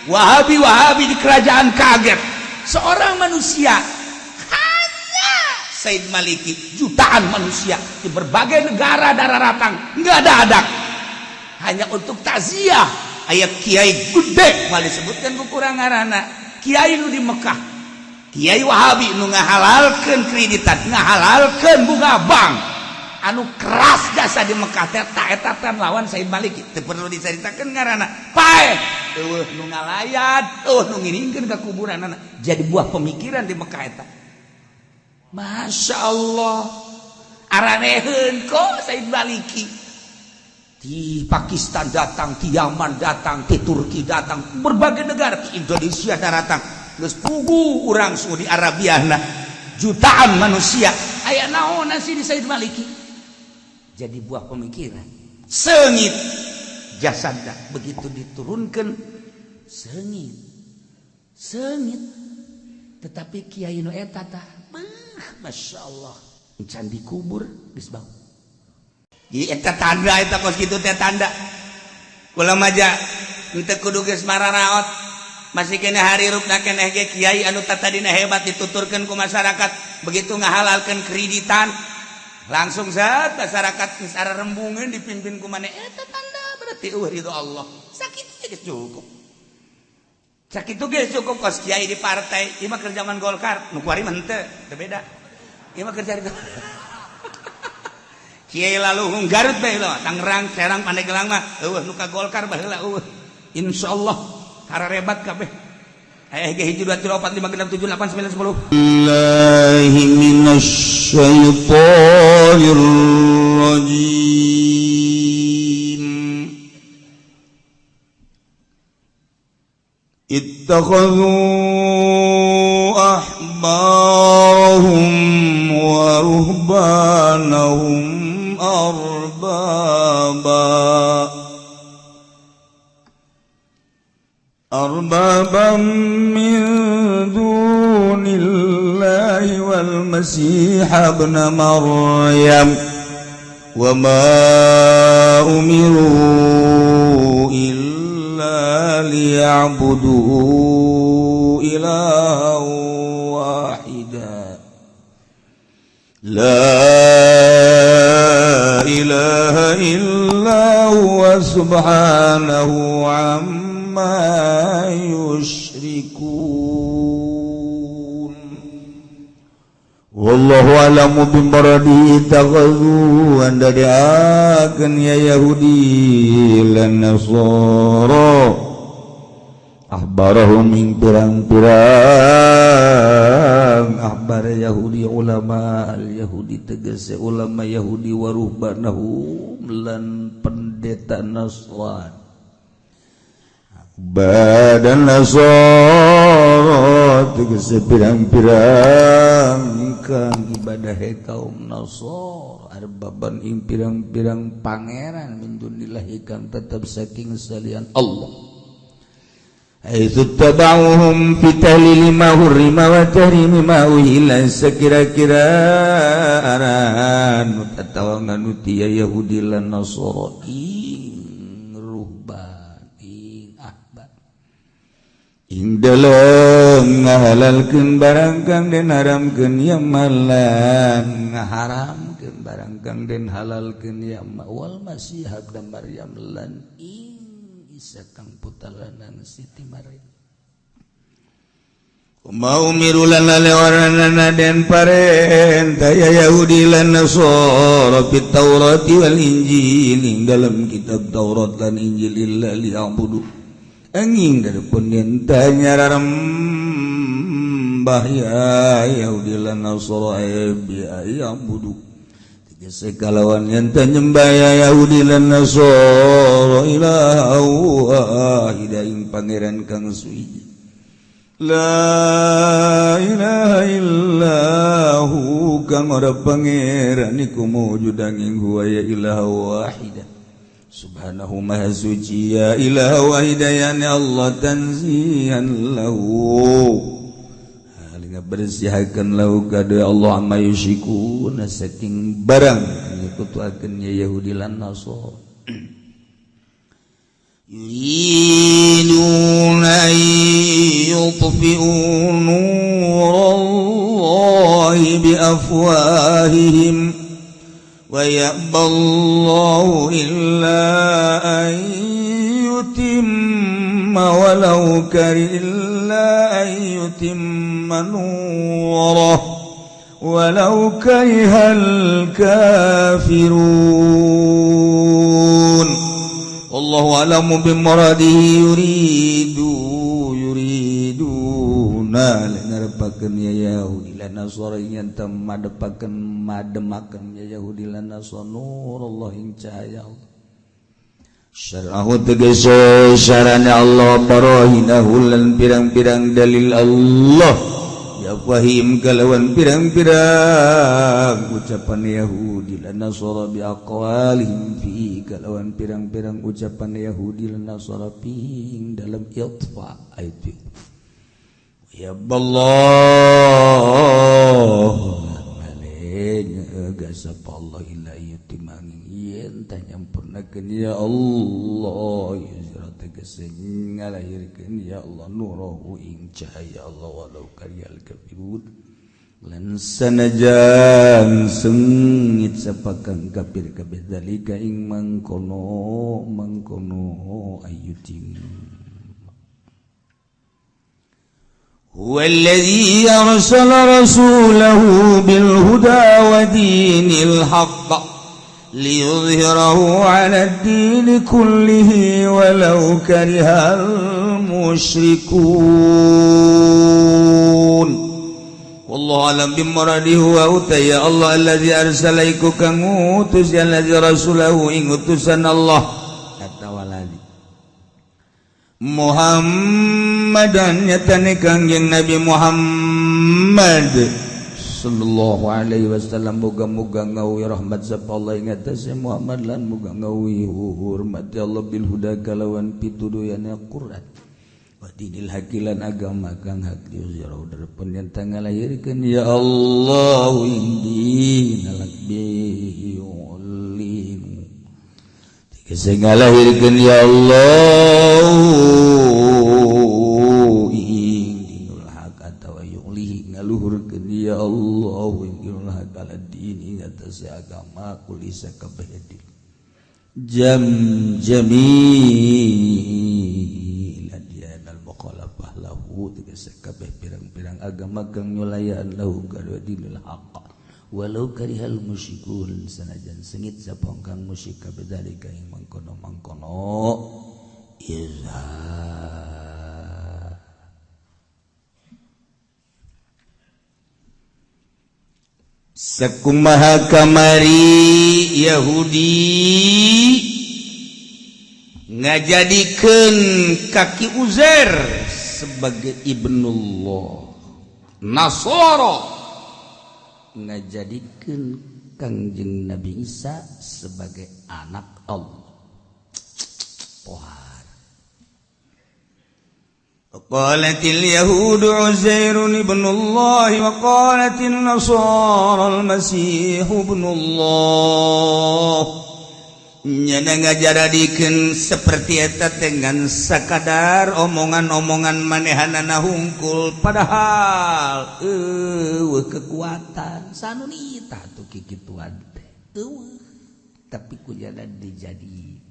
Wahabi Wahabi di kerajaan kaget. Seorang manusia hanya Said Maliki, jutaan manusia di berbagai negara darah ratang nggak ada adak hanya untuk takziah. Aya kiai gede, mal disebutkan ku ngaranna, kiai nu di Mekah, kiai Wahabi nu ngahalalkeun kreditan, ngahalalkeun bunga bank, anu keras jasa di Mekah teh. Ta eta teh lawan Said Maliki. Teu perlu diceritakeun ngaranna. Paeh, eueuh nu ngalayat, eueuh nu ngiringkeun ka kuburanana. Jadi buah pemikiran di Mekah eta. Masya Allah, araneheun kok Said Maliki. Di Pakistan datang, di Yaman datang, di Turki datang, berbagai negara, di Indonesia datang. Geus pugu urang Saudi Arabia. Nah, jutaan manusia aya naon sih di Said Maliki? Jadi buah pemikiran. Seungit jasadna, begitu diturunkan seungit seungit. Tetapi kiai nu eta tah, Masya Allah, can dikubur geus bau. Jadi eta tanda, eta kos kitu teh tanda. Kula maja henteu kudu geus mararaot, masih kena harirupna keneh ge. Kiai anu tadina hebat dituturkeun ku masyarakat, begitu ngahalalkeun kreditan langsung saat masyarakat geus rembungan dipimpin ku maneh. Eta tanda berarti eueuh ridho Allah. Sakitu geus cukup, sakitu geus cukup. Kos kiai di partai ieu mah, keur zaman Golkar nu kuari mah henteu, teu beda. Ieu mah kerja itu kiai lalu Garut bae lah, Tangerang, Serang, Pandeglang mah eueuh nu ka Golkar baheula eueuh. Insyaallah hararebat kabeh. Eh, hiji, dua, tiga, empat, lima, enam, tujuh, delapan, sembilan, sepuluh. الله من الشيطان الرجيم. اتخذوا أحبارهم ورهبانهم أربابا من دون الله والمسيح ابن مريم وما أمروا إلا ليعبدوا إلها واحدا لا إله إلا هو سبحانه عما يشركون. والله أعلم بمراده. اتخذوا ndadeakeun ya Yahudi lan Nasara أحبارهم ing pirang-pirang ahbar Yahudi, ulama al Yahudi, tegese ulama Yahudi, ورهبانهم lan pendeta Nasrani badan Nasara, tegese pirang-pirang kang ibadah kaum Nasara, أربابا ing pirang-pirang pangeran, من دون الله kang tetep saking salian Allah, حيث اتبعوهم في تحليل ما حرم وتحريم ما أحل. Sekira-kira aran atawa nganuti ya Yahudi lan Nasara ing ruhban, ing ahbar, ing dalem ngahalalkeun barang kang den haramkeun ya malan ngaharamkeun barang kang den halalkeun ya والمسيح ابن Maryam lan ing Isa kang putalanang Siti Maryam. وما أمروا lan lalewaranana den parentah ya Yahudi lan Nasara في التوراة والإنجيل ing dalam kitab Taurat lan Injil إلا ليعبدوا angin daripun yen nyararembah ya Yahudi lan Nasara يعبدوا tegese kalawan yen nyembah ya Yahudi lan Nasara إلها واحدا ing pangeran kang suci لا إله إلا هو kang ora pangeran iku mawjud angin هو ya إله واحدا سبحانه maha suci ya إله واحدا ya Allah تنزيها له bersihakan له kada Allah عما يشركون saking barang nyekutuakeun ya Yahudi lan Nasara. Yuriduna yutfi'u nurallahi bi afwahihim wa ya'ballahu illa an yutimma walau kariha illa an yutimma nurahu walau karihal kafirun. Wallahu a'lamu bimuradihi yuriduna ngarepakeun ya Yahudi lan Nasara yen teu madepakeun mademakeun ya Yahudi lan Nasara nurullah ing cahaya Allah syar'ahu tegese syarana Allah barahinahu lan pirang-pirang dalil Allah ya fahim kalawan pirang-pirang ucapan Yahudi lan Nasara bi aqwalihim fi kalawan pirang-pirang ucapan Yahudi lan Nasara fi dalam itfa ayat ya Allah gasap Allah illa yutimangin yen tah nyampurnakeun ya Allah yuzra tegese ngalahirkeun ya Allah nurahu ing cahaya Allah walau karihal kafirun lan sanajan sengit sapakang kafir kabeh dalika ing mangkono mangkono ayutim. هو الذي أرسل رسوله بالهدى ودين الحق ليظهره على الدين كله ولو كره المشركون. والله أعلم بمراده وأوتي الله الذي أرسل iku kang ngutus الذي رسوله ing utusan Allah Muhammadan nyatane Kangjeng Nabi Muhammad sallallahu alaihi wasallam muga-muga ngawi rahmat sapa Allah ing atase Muhammad lan muga ngawi hormat Allah bil huda kalawan pituduyana Quran wa dinil haqilan agama kang hak diuzirau darepun yen ngalahirkeun ya Allah indi nalakbi ulin tegese ngalahirkeun ya Allah ing dinul haq atawa yulihi ngaluhurkeun ya Allah ing dinul haq ala din ing atase agama kulisa kabeh din jam jamil adyan al mukhalafah lahu tegese kabeh pirang-pirang agama kang nyulayaan lahu kadua dinul haq walau karihal musyrikun sanajan sengit sapa kang musyrik kabeh dalika ing mangkono-mangkono izhar. Sakumaha kamari Yahudi ngajadikeun kaki Uzair sebagai ibnullah, Nasara ngajadikeun Kangjeng Nabi Isa sebagai anak Allah. Pohar. Qalatil yahudu Uzairun ibnullah wa qalatin nasara al-masih ibnullah. Nyana ngajaradikeun seperti eta dengan sakadar omongan-omongan manehanana hungkul padahal eueuh kekuatan sanunita tuh kikituan teh eueuh tapi ku jalan dijadi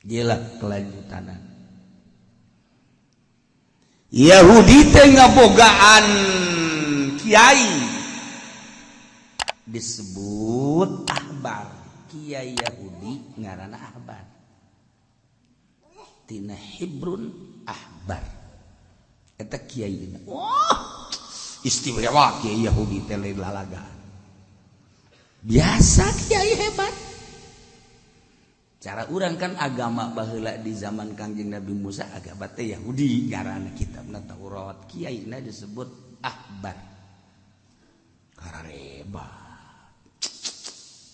jelah kelanjutanan Yahudi teh ngabogaan kiai disebut ahbar. Kiai Yahudi ngaranna ahbar tina Hibrun ahbar eta kiai. Wah istimewa kiai Yahudi teh lain lalaga biasa kiai hebat. Cara urang kan agama baheula di zaman Kangjeng Nabi Musa agama teh Yahudi ngaranna kitabna Taurat kiaina disebut ahbar karareba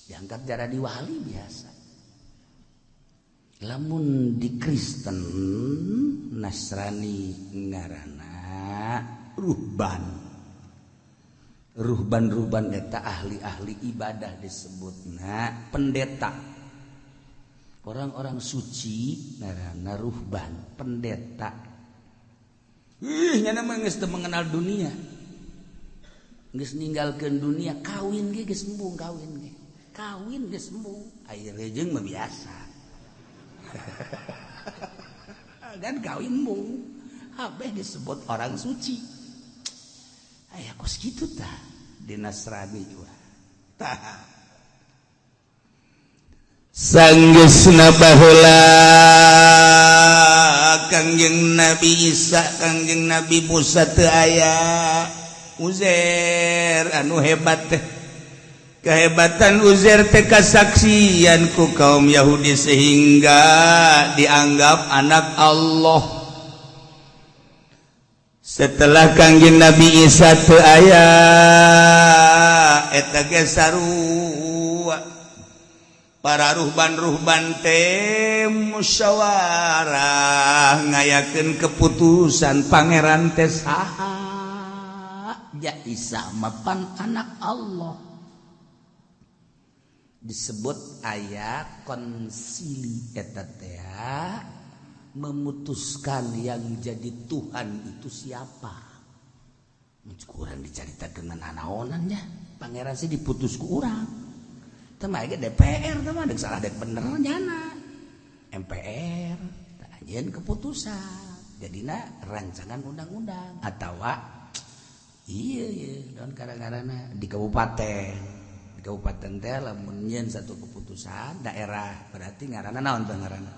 diangkat jara di wali biasa. Lamun di Kristen Nasrani ngaranna ruhban. Ruhban-ruhban eta ahli-ahli ibadah disebutna pendeta. Orang-orang suci ngaranna ruhban, pendeta. Ih, nyana mah geus teu mengenal dunia, geus ninggalkeun dunia. Kawin ge geus embung, kawin ge, kawin geus embung. Aya rejeng mah biasa kan, kawin embung. Kabeh disebut orang suci. Aya kos kitu tah di Nasrani juga tah. Sanggeusna baheula Kangjeng Nabi Isa, Kangjeng Nabi Musa teu aya, Uzair anu hebat teh. Kehebatan Uzair teh kasaksian ku kaum Yahudi sehingga dianggap anak Allah. Setelah Kangjeng Nabi Isa teu aya, eta ge sarua, para ruhban-ruhban teh musyawarah, ngayakeun keputusan, pangeran teh saha? Ya, Isa mapan anak Allah. Disebut aya konsili eta teh, memutuskan yang jadi Tuhan itu siapa. Kurang diceritakeun nanaonan nya, pangeran sih diputus ku urang. Teh mah DPR teh mah salah dek bener nyana. MPR anjeun keputusan jadina rancangan undang-undang atawa iya iya dan kadang-kadang di kabupaten teh lamun nyieun satu keputusan daerah, berarti ngaranna naon teh ngaranna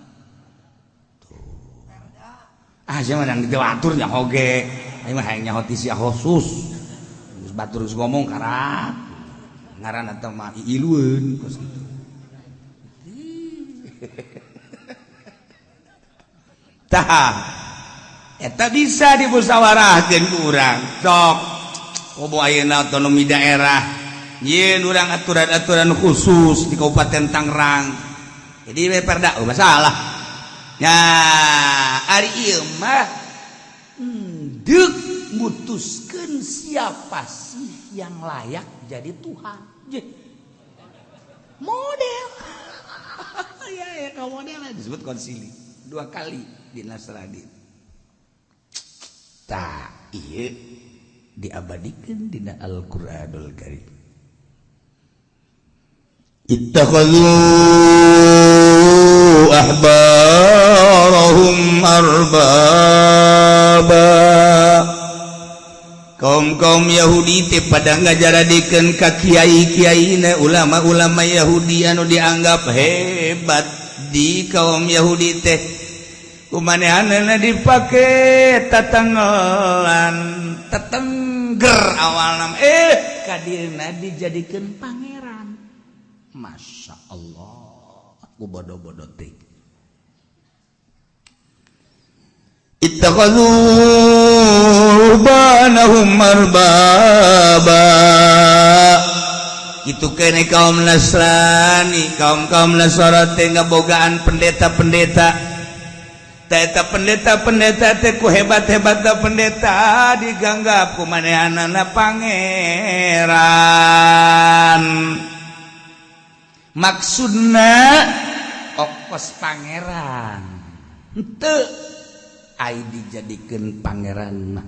tuh? Ah, sia mah yang diatur nyaho ge. Aing mah hayang nyaho ti sia khusus. Geus batur geus ngomong karak ngaran atau mah ilueun kos kitu. Tah, eta bisa dimusyawarahkeun ku urang. Sok komo ayeuna otonomi daerah, nyieun urang aturan-aturan khusus di Kabupaten Tangerang. Jadi perda, oh, masalah nya. Ari ieu mah deuk mutuskeun siapa sih yang layak jadi Tuhan. Je. Model ya ya, kamu model disebut konsili dua kali di Nasrani. Tak, iya, diabadikan dina Al-Qur'anul Karim. Ittakhadhu ahbarahum arbaba. Kaum kaum Yahudi teh pada ngajaradikeun ka kiai-kiaina, ulama-ulama Yahudi anu dianggap hebat di kaum Yahudi teh, kumanehanana dipake tatanggelan, tetengger awalna, kadieuna dijadikeun pangeran. Masya Allah, aku bodoh-bodoh teh. Ittakhadhu ruhbanahum arbaba. Itu kene kaum Nasrani, kaum kaum Nasara teh ngabogaan pendeta-pendeta. Eta pendeta-pendeta teh ku hebat-hebat pendeta diganggap ku manehanana pangeran. Maksudna okos pangeran henteu ai dijadikeun pangeran mah.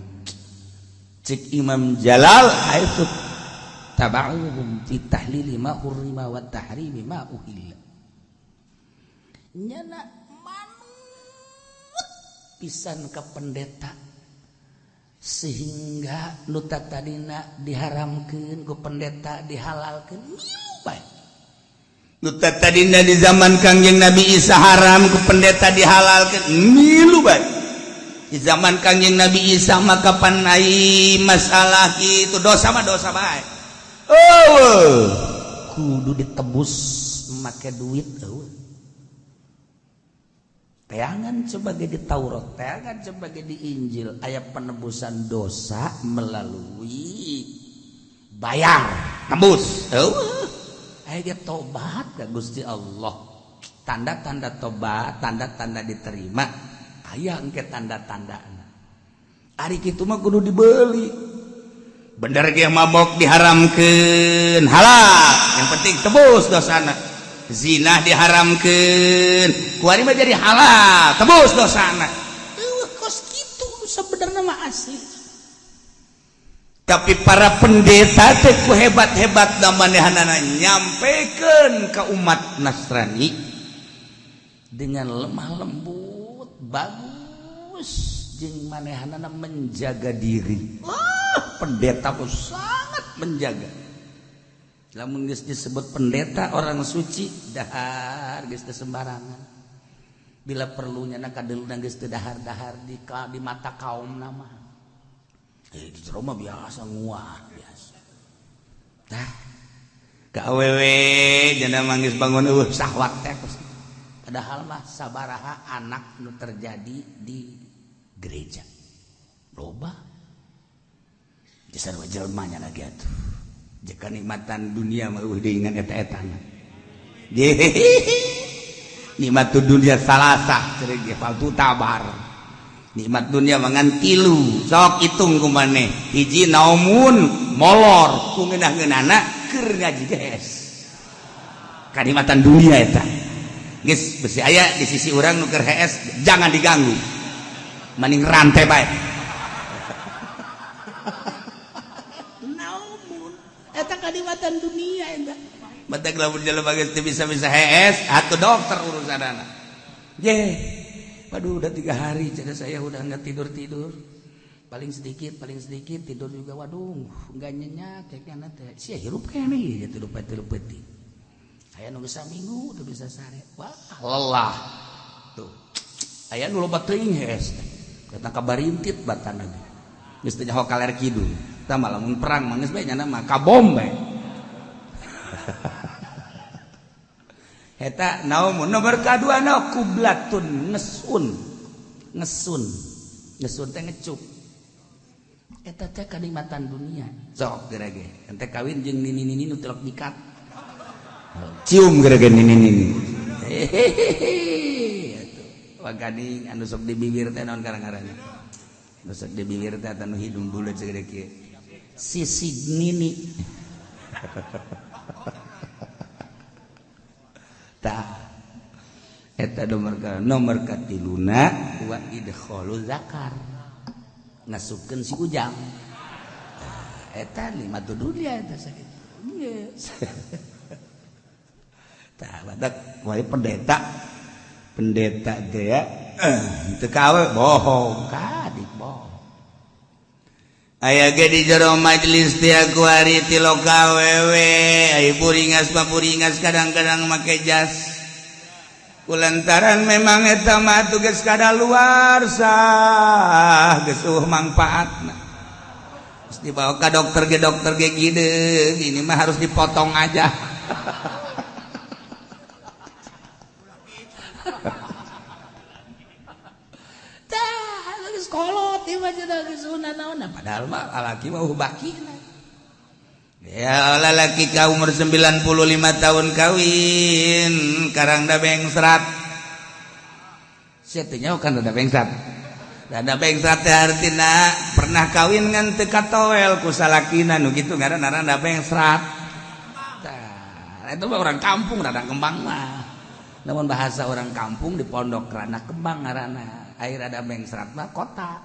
Cek Imam Jalal, haitsu taba'uhum fi tahlili ma hurrima wa tahrimi ma uhilla. Nyana manut pisan ka pendeta sehingga nu tadina diharamkeun ku pendeta dihalalkeun, milu bae. Nu tadina di zaman Kangjeng Nabi Isa haram, ku pendeta dihalalkeun, milu bae. Di zaman Kangjeng Nabi Isa maka panai masalah itu dosa mah dosa bae. Oh, kudu ditebus make duit. Eueuh, teangan sebagai di Taurat, teangan sebagai di Injil aya penebusan dosa melalui bayar tebus. Eueuh, aya ge tobat ka Gusti Allah, tanda-tanda tobat, tanda-tanda diterima, aya engke tanda-tanda. Ari kitu mah kudu dibeli. Bener ge mabok diharamkeun halal, yang penting tebus dosana. Zina diharamkeun, kuari mah jadi halal, tebus dosana. Eueuh kos kitu sebenarnya mah asli. Tapi para pendeta teh ku hebat-hebat manehanana nyampekeun ke umat Nasrani dengan lemah lembut, bagus, jeung manehanana menjaga diri. Wah, pendeta pun sangat menjaga. Lamun geus disebut pendeta, orang suci, dahar geus teu sembarangan. Bila perlunya na kadeluna geus teu dahar-dahar di mata kaum nama. Di jero mah biasa nguah biasa. Tah ka awewe janda manggis bangun eueuh sahwat teh. Padahal mah sabaraha anak nu terjadi di gereja. Loba. Jasar jelema nya lagi atuh. Jika nikmatan dunia mah eueuh deui ngan eta-etana. Nikmat dunia salasah cerik ge faltu tabar. Nikmat dunia mangan tilu, sok hitung ku maneh. Hiji naumun molor ku ngeunah-ngeunahna keur ngaji geus. Kanikmatan dunia eta. Geus besi aya di sisi urang nu keur hees, jangan diganggu. Maning rantai bae. Naumun eta kanikmatan dunia eta. Batak lamun jelema geus teu bisa-bisa hees, atuh dokter urusanana. Ye. Waduh, udah 3 hari jadi saya udah nggak tidur-tidur. Paling sedikit tidur juga, waduh, nggak nyenyak kayaknya teh. Sia hirup kene ya tidur peti. Aya nu bisa minggu teu bisa sare. Wah, lelah. Tuh. Aya nu loba teuing hees. Datang ka barintit batana ge. Geus teu nyaho kaler kidul. Tah mah lamun perang mah geus bae nyana mah kabom bae. Eta naumun nomor kadua na kublatun ngesun. Ngesun. Ngesun teh ngecup. Eta teh kanikmatan dunia. Sok geura ge. Ente kawin jeung nini-nini nu telok nyikat. Cium geura ge nini-nini. Hehehe. Atuh. Waganing anu sok di bibir teh naon karang-karang. Nu sok di bibir teh anu hidung buleut sagede kieu. Sisig nini. Tah eta nomor katiluna wa idkhalu zakar, ngasupkeun si ujang. Eta lima tu dunia eta sakitu. Geus. Tah badak wae pendeta teh ya teu kawe bohong kadik bohong. Aya ge di jero majelis teh ku ari ti loka wewe, ai buringas mah buringas kadang-kadang make jas. Kulantaran memang eta mah tugas kadaluarsa, geus eueuh mangpaatna. Geus dibawa ka dokter ge gideung, ini mah harus dipotong aja. Kolot ieu mah cenah geus naon, padahal mah lalaki mah bakina. Ya lalaki ka umur 95 tahun kawin karang da bengsrat. Sia teh nyaho kan da bengsrat. Da bengsrat teh artina pernah kawin ngan teu katoel ku salakina nu kitu ngaranna da bengsrat. Tah eta mah orang kampung rada kembang mah. Namun bahasa orang kampung di pondok rana kembang ngaranna. Air ada bengsrat mah kota.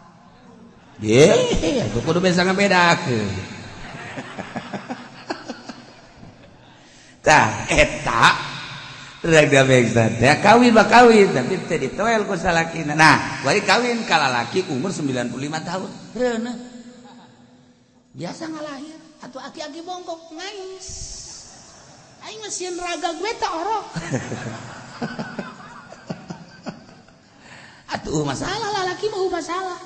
Ye, itu kudu bisa ngebedakeun. Tah eta rada bengsrat teh kawin mah kawin tapi teu ditoel ku salakina. Nah, bari kawin ka lalaki umur 95 tahun. Reuneuh. Biasa ngalahir atuh aki-aki bongkok ngais. Aing mah sieun raga gue teh orok. Atuh masalah lalaki mah masalah.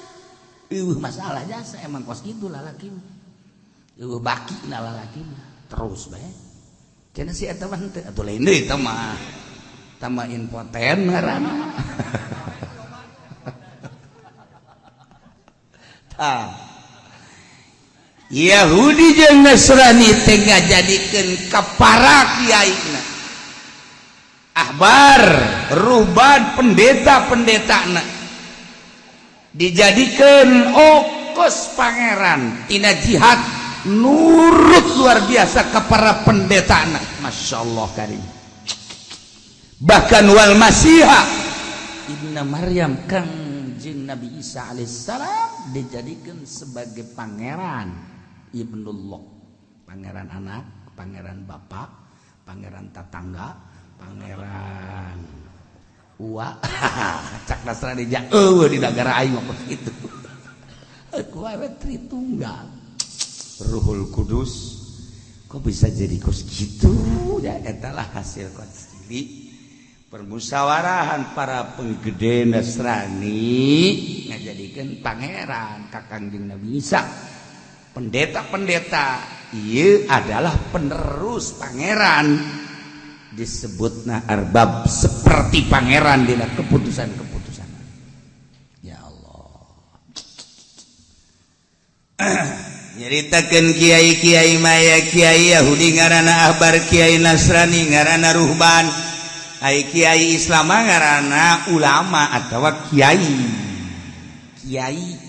Eueuh masalah jasa emang kos kitu lalaki mah. Eueuh baki na lalaki mah terus bae. Cenah si eta mah henteu atuh lain deui eta mah. Tambah impoten ngaranna. Tah. Yahudi jeung Nasrani teh ngajadikeun ka para kiaina. Ahbar, ruhban, pendeta-pendetana dijadikan okos pangeran tina jihad nurut luar biasa ke para pendetana. Masya Allah karim. Bahkan wal Masiha Ibnu Maryam kang jeung Nabi Isa alaihissalam dijadikan sebagai pangeran Ibnullah, pangeran anak, pangeran bapak, pangeran tetangga, pangeran uwa. Cak Nasrani ja eueuh di negara aing mah kitu. Ku we Tritunggal Ruhul Kudus kok bisa jadi kos gitu ya. Eta lah hasil konsili permusyawarahan para penggede Nasrani ngajadikeun pangeran ka Kangjeng Nabi Isa. Pendeta-pendeta ieu adalah penerus pangeran, disebutna arbab, seperti pangeran dina keputusan-keputusan. Ya Allah, nyaritakeun kiai-kiai maya, kiai Yahudi ngaranna ahbar, kiai Nasrani ngaranna ruhban, ai kiai Islam ngaranna ulama atau kiai. Kiai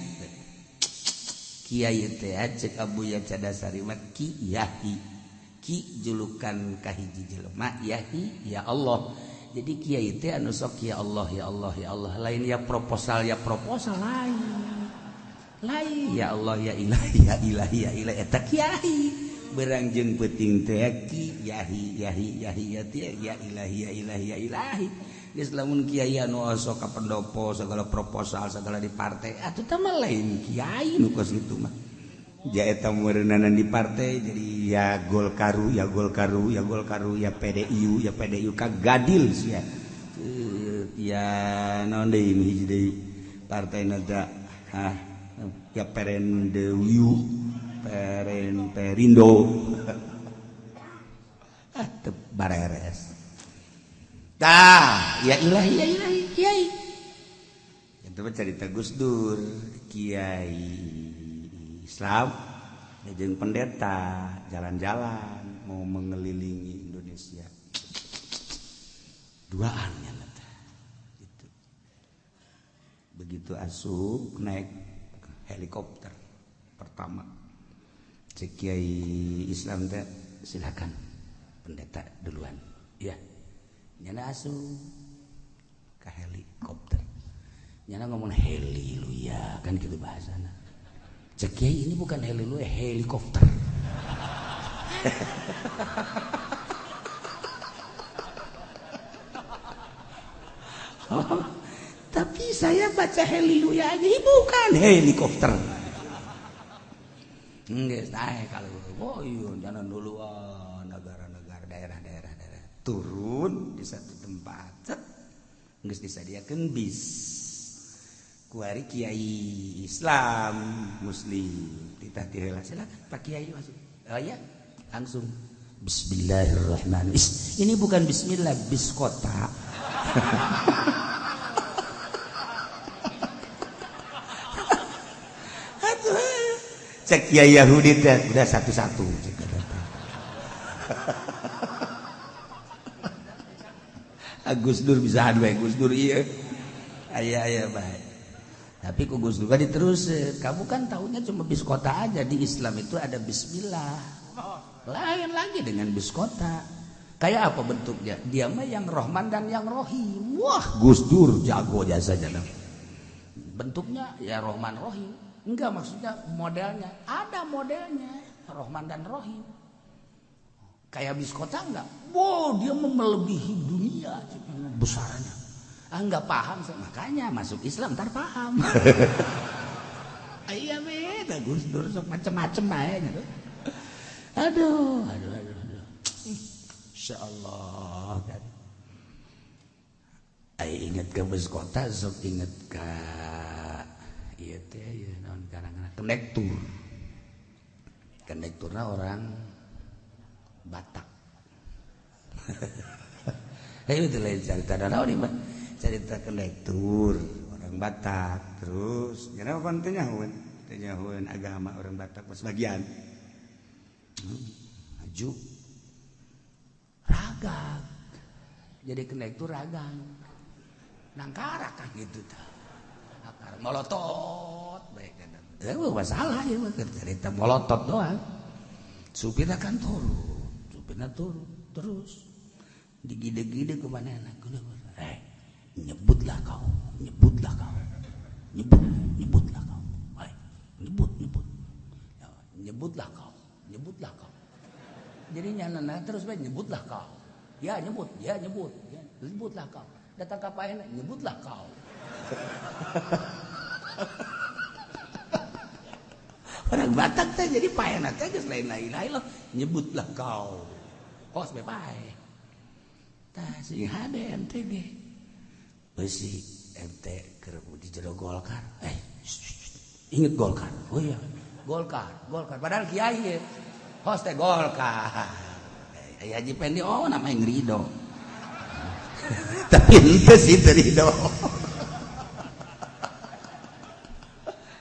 kiai teh cek Abuya Cadasari mah ki yahi, ki julukan kahiji jelema, yahi ya Allah. Jadi kiai teh anu sok ya Allah, ya Allah, ya Allah, lain ya proposal, ya proposal lain, lain ya Allah, ya ilahi, ya ilahi, ya ilahi, eta kiai. Berang jeung peuting teh ki yahi yahi yahi ya teh ya ilahi, ya ilahi, ya ilahi. Geus lamun kiai anu osok ka pendopo segala proposal segala di partai atuh teh mah lain kiai nu kos kitu mah. Ja eta meureunana di partai jadi ya Golkaru, ya Golkaru, ya Golkaru, ya PDIU, ya PDIU, kagadil sia ya naon deui hiji deui partai na, ah ya Perendewiu, Peren Perindo, ah teu bareres. Tah ya ilahi, ya ilahi kiai itu mah cerita Gus Dur. Kiai Islam jeung pendeta jalan-jalan mau mengelilingi Indonesia duaan ya gitu. Begitu asup naik helikopter pertama, cek kiai Islam teh, "Silakan pendeta duluan." Ya nyana asup ke helikopter, nyana ngomong heliluya kan gitu bahasana. Cek kiai, "Ini bukan heliluya, helikopter." Oh, tapi saya baca heliluya aja, bukan helikopter. Enggak, naik kalau oh iya jangan duluan negara-negara, daerah-daerah daerah turun di satu tempat, set geus disadiakeun bis. Kuari kiai Islam Muslim titah tiheula, "Silakan Pak Kiai masuk." Oh ya, langsung bismillahirrahmanirrahim. Ini bukan bismillah, bis kota. Cek kiai Yahudi teh udah satu-satu cek kata. Gus Dur bisa adu Gus Dur iya. Aya aya baik. Tapi ku Gus Dur diterus, kamu kan tahunya cuma bis kota aja, di Islam itu ada bismillah. Lain lagi dengan bis kota. Kayak apa bentuknya? Dia mah yang Rohman dan yang Rohim. Wah, Gus Dur jago jasa jasa. Bentuknya ya Rohman Rohim. Enggak, maksudnya modelnya. Ada modelnya Rohman dan Rohim. Kayak bis kota enggak? Wow, dia melebihi dunia besarnya. Ah, enggak paham saya. Makanya masuk Islam ntar paham. Iya beda Gus Dur sok macem-macem aja gitu. Aduh, aduh, aduh, aduh. Insyaallah kan. Ai inget ke bus kota sok inget ke ieu teh ieu naon karang konektur. Konekturna orang Batak. Itu lain cerita naon mah. Cerita konektur orang Batak terus kenapa pan teu nyahoeun? Teu nyahoeun agama orang Batak sebagian. Maju ragag. Jadi konektur ragang. Nangkarak kan gitu tah. Akar molotot baik kan. Masalah ya mah cerita molotot doang. Supirna kan turun, supirna turun terus. Digide-gide ke mana eh, nyebutlah kau, nyebutlah kau, nyebut, nyebutlah kau. Hai, nyebut, nyebut. Ya, nyebutlah kau, nyebutlah kau. Jadi nyana terus bae nyebutlah kau. Ya nyebut, ya nyebut, ya, nyebutlah kau. Datang ka paehna, nyebutlah kau. Orang Batak teh jadi paehna teh geus lain la ilaha illallah, nyebutlah kau. Kos bae paeh. Tah sing hade ente ge. Beusi ente keur di jero Golkar. Eh, inget Golkar. Oh iya, Golkar, Golkar. Padahal kiai ye. Hos teh Golkar. Eh, Haji Pendi oh namanya ngerido. Tapi ente sih terido.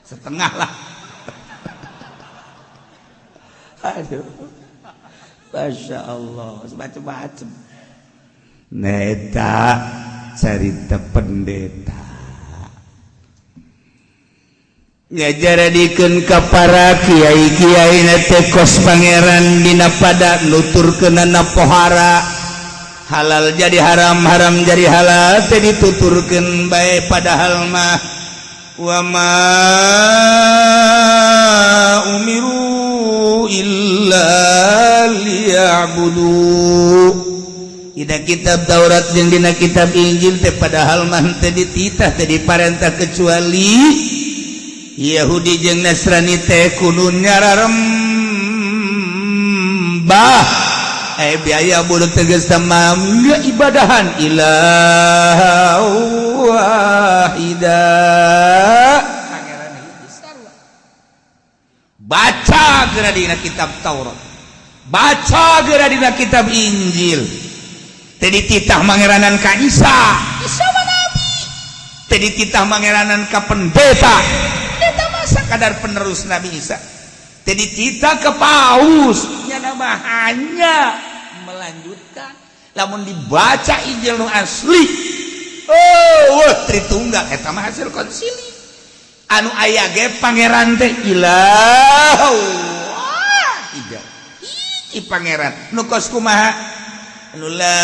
Setengah lah. Aduh. Masya Allah, macem-macem. Neta carita pendeta. Ngajaradikeun ka para kiai-kiai na teh kos pangeran dina pada nuturkeunana pohara. Halal jadi haram, haram jadi halal teh dituturkeun bae padahal mah wa ma umiru illa liya'budu. Dina kitab Taurat jeung dina kitab Injil teh padahal mah teh dititah teh diparentah kecuali Yahudi jeung Nasrani teh kudu nyararembah biaya budak tegas tamam ibadahan ilaha wahida. Baca geura dina kitab Taurat, baca geura dina kitab Injil. Teh dititah mangeranan ka Isa, Isa mah nabi. Teh dititah mangeranan ka pendeta, pendeta masa kadar penerus Nabi Isa. Teh dititah ke paus, nya nama hanya melanjutkan. Lamun dibaca Injil nu asli, oh wah tritunggal eta mah hasil konsili. Anu aya ge pangeran teh ilah wahida. Hiji pangeran nu kos kumaha? Anu la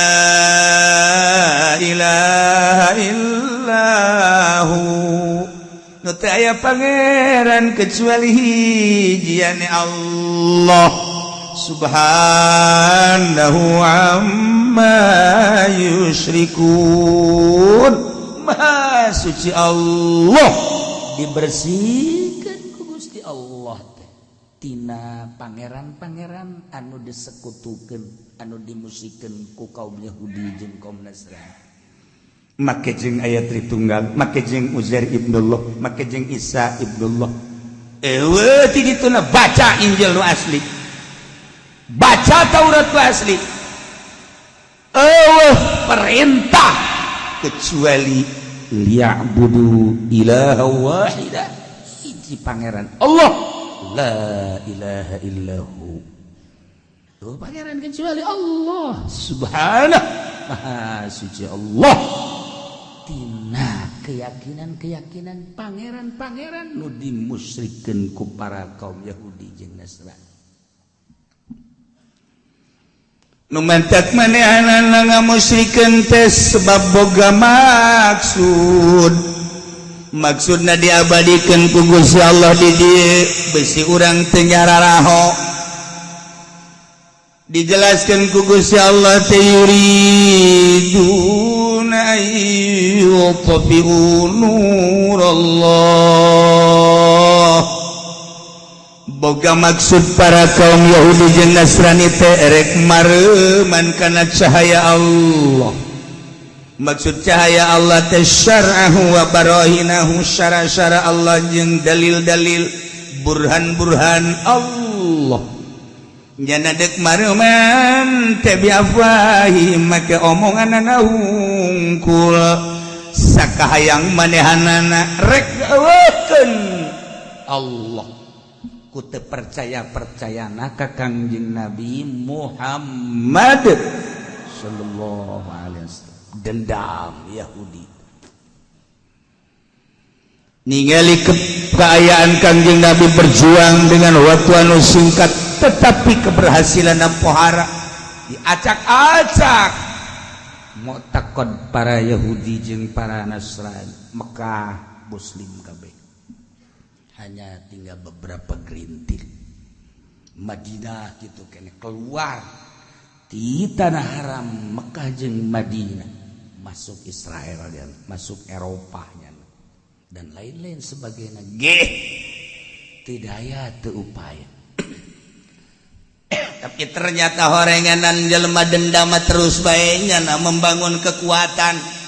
ilaha illahu. Nu teu aya pangeran kecuali hiji ane Allah subhanahu amma yusyrikun. Maha suci Allah, dibersihkan ku Gusti Allah teh tina pangeran-pangeran anu disekutukeun, anu dimusikeun ku kaum Yahudi jeung kaum Nasrani. Make jeung aya Tritunggal, make jeung Uzair ibnullah, make jeung Isa ibnullah. Eueuh ti dituna baca Injil nu asli, baca Taurat nu asli. Eueuh perintah kecuali liya'budu ilaha wahida, hiji pangeran Allah, la ilaha illahu. Tuh pangeran kecuali Allah subhanahu, maha suci Allah tina keyakinan-keyakinan pangeran-pangeran nu dimusyrikeun ku para kaum Yahudi jeung Nasrani. Nu mantak manehanana ngamusyrikeun teh sebab boga maksud. Maksudna diabadikeun ku Gusti Allah di dieu besi urang teu nyararaho. Dijelaskan ku Gusti Allah teh yuriduna ayyutfi'u nurallah. Boga maksud para kaum Yahudi jeung Nasrani teh erek mareuman kana cahaya Allah. Maksud cahaya Allah teh syar'ahu wa barahinahu, syara-syara Allah jeung dalil-dalil burhan-burhan Allah. Nyana dek mareuman teh biafwahi make omonganana hungkul sakahayang manehanana rek gawekeun Allah. Ku teu percaya-percayana ka Kangjeng Nabi Muhammad sallallahu alaihi wasallam. Dendam Yahudi ningali keayaan Kangjeng Nabi berjuang dengan waktu anu singkat tetapi keberhasilan pohara diacak-acak. Mu'taqad para Yahudi jeung para Nasrani. Mekah Muslim kabeh, hanya tinggal beberapa gerintil. Madinah gitu kene, keluar di tanah haram Mekah jeung Madinah, masuk Israel dan masuk Eropahnya dan lain-lain sebagainya. Geh tidak aya teu upaya, tapi ternyata horenganan jelema dendam terus bae na membangun kekuatan.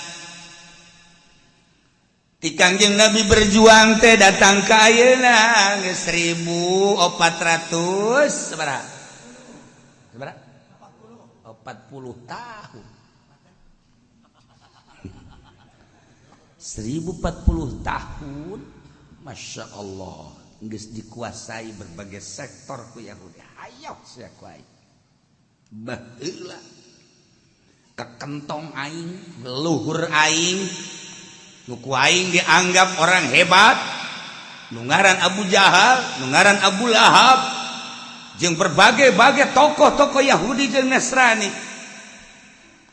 Ti Kangjeng Nabi berjuang teh datang ke ayeuna geus 1400 sabaraha? Sabaraha? 40 tahun. 1040 tahun, Masya Allah, geus dikuasai berbagai sektor ku Yahudi. Hayoh sia ku aing. Baheula kekentong aing, leluhur aing, nu ku aing dianggap orang hebat, nu ngaran Abu Jahal, nu ngaran Abu Lahab, jeung berbagai-bagai tokoh-tokoh Yahudi jeung Nasrani.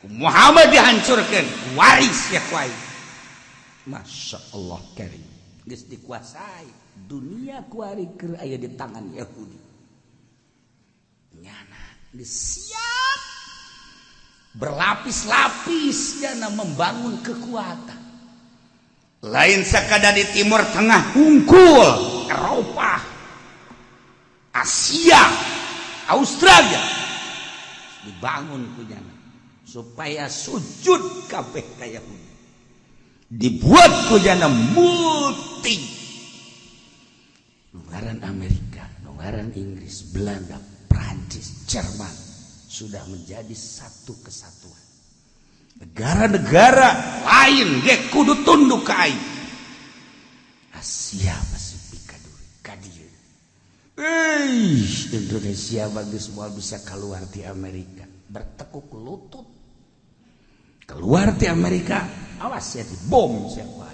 Ku Muhammad dihancurkan, waris ya ku aing. Masya Allah karim, geus dikuasai dunia kuari keur aya di tangan Yahudi. Nyana geus siap berlapis-lapis nyana membangun kekuatan. Lain sekadar di Timur Tengah hungkul, Eropa, Asia, Australia dibangun ku nyana supaya sujud kabeh ka Yahudi. Dibuat ku nyana multi, nu ngaran Amerika, nu ngaran Inggris, Belanda, Prancis, Jerman sudah menjadi satu kesatuan. Negara-negara lain ge kudu tunduk ka aing. Asia Pasifik ka dieu. Indonesia bagus moal bisa keluar di Amerika, bertekuk lutut keluar di Amerika, awas ya dibom siapa.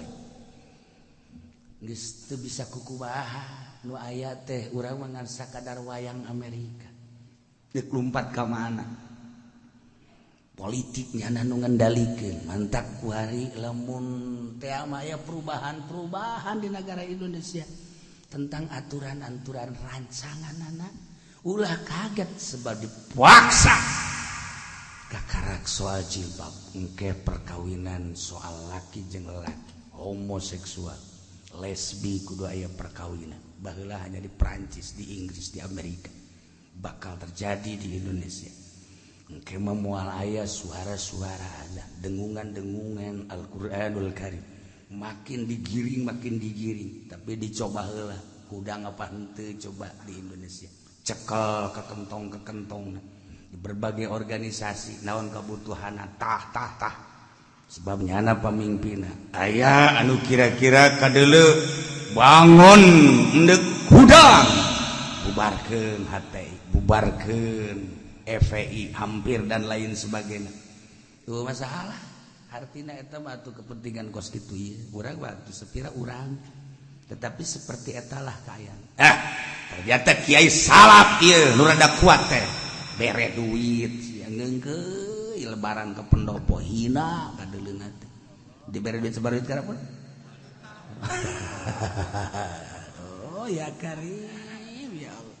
Geus teu bisa kukubaha nu aya teh, urang mah ngan sakadar wayang Amerika. Deuk lumpat ka mana? Politiknya nu ngendalikeun. Mantak kuari lamun teh aya perubahan-perubahan di negara Indonesia tentang aturan-aturan rancangan anak, ulah kaget, sebab dipaksa. Kakarak soal jilbab, engke perkawinan soal laki jeung laki, homoseksual, lesbi, kudu aya perkawinan. Baheula hanya di Prancis, di Inggris, di Amerika, bakal terjadi di Indonesia. Engke mah moal aya suara-suara ada dengungan-dengungan Al-Qur'anul Karim. Makin digiring, makin digiring, tapi dicoba heula hudang apa henteu. Coba di Indonesia cekel ke kentong, ke kentong di berbagai organisasi, naon kebutuhan, tah tah tah. Sebabnya anak pemimpin aya anu kira-kira kadele bangun endek hudang, bubarkeun HTI, bubarkeun FPI hampir, dan lain sebagainya. Tuh masalah artinya eta mah atuh kepentingan kos kitu ieu. Urang waktu sepira urang, tetapi seperti etalah kaayaan. Ah, ternyata kiai salaf ieu nu rada kuat teh bere duit sia, ngeungkeuy lebaran ke pendopo, hina kadeuleuna teh dibere duit, sebar duit karapun. Oh ya karim, ya Allah.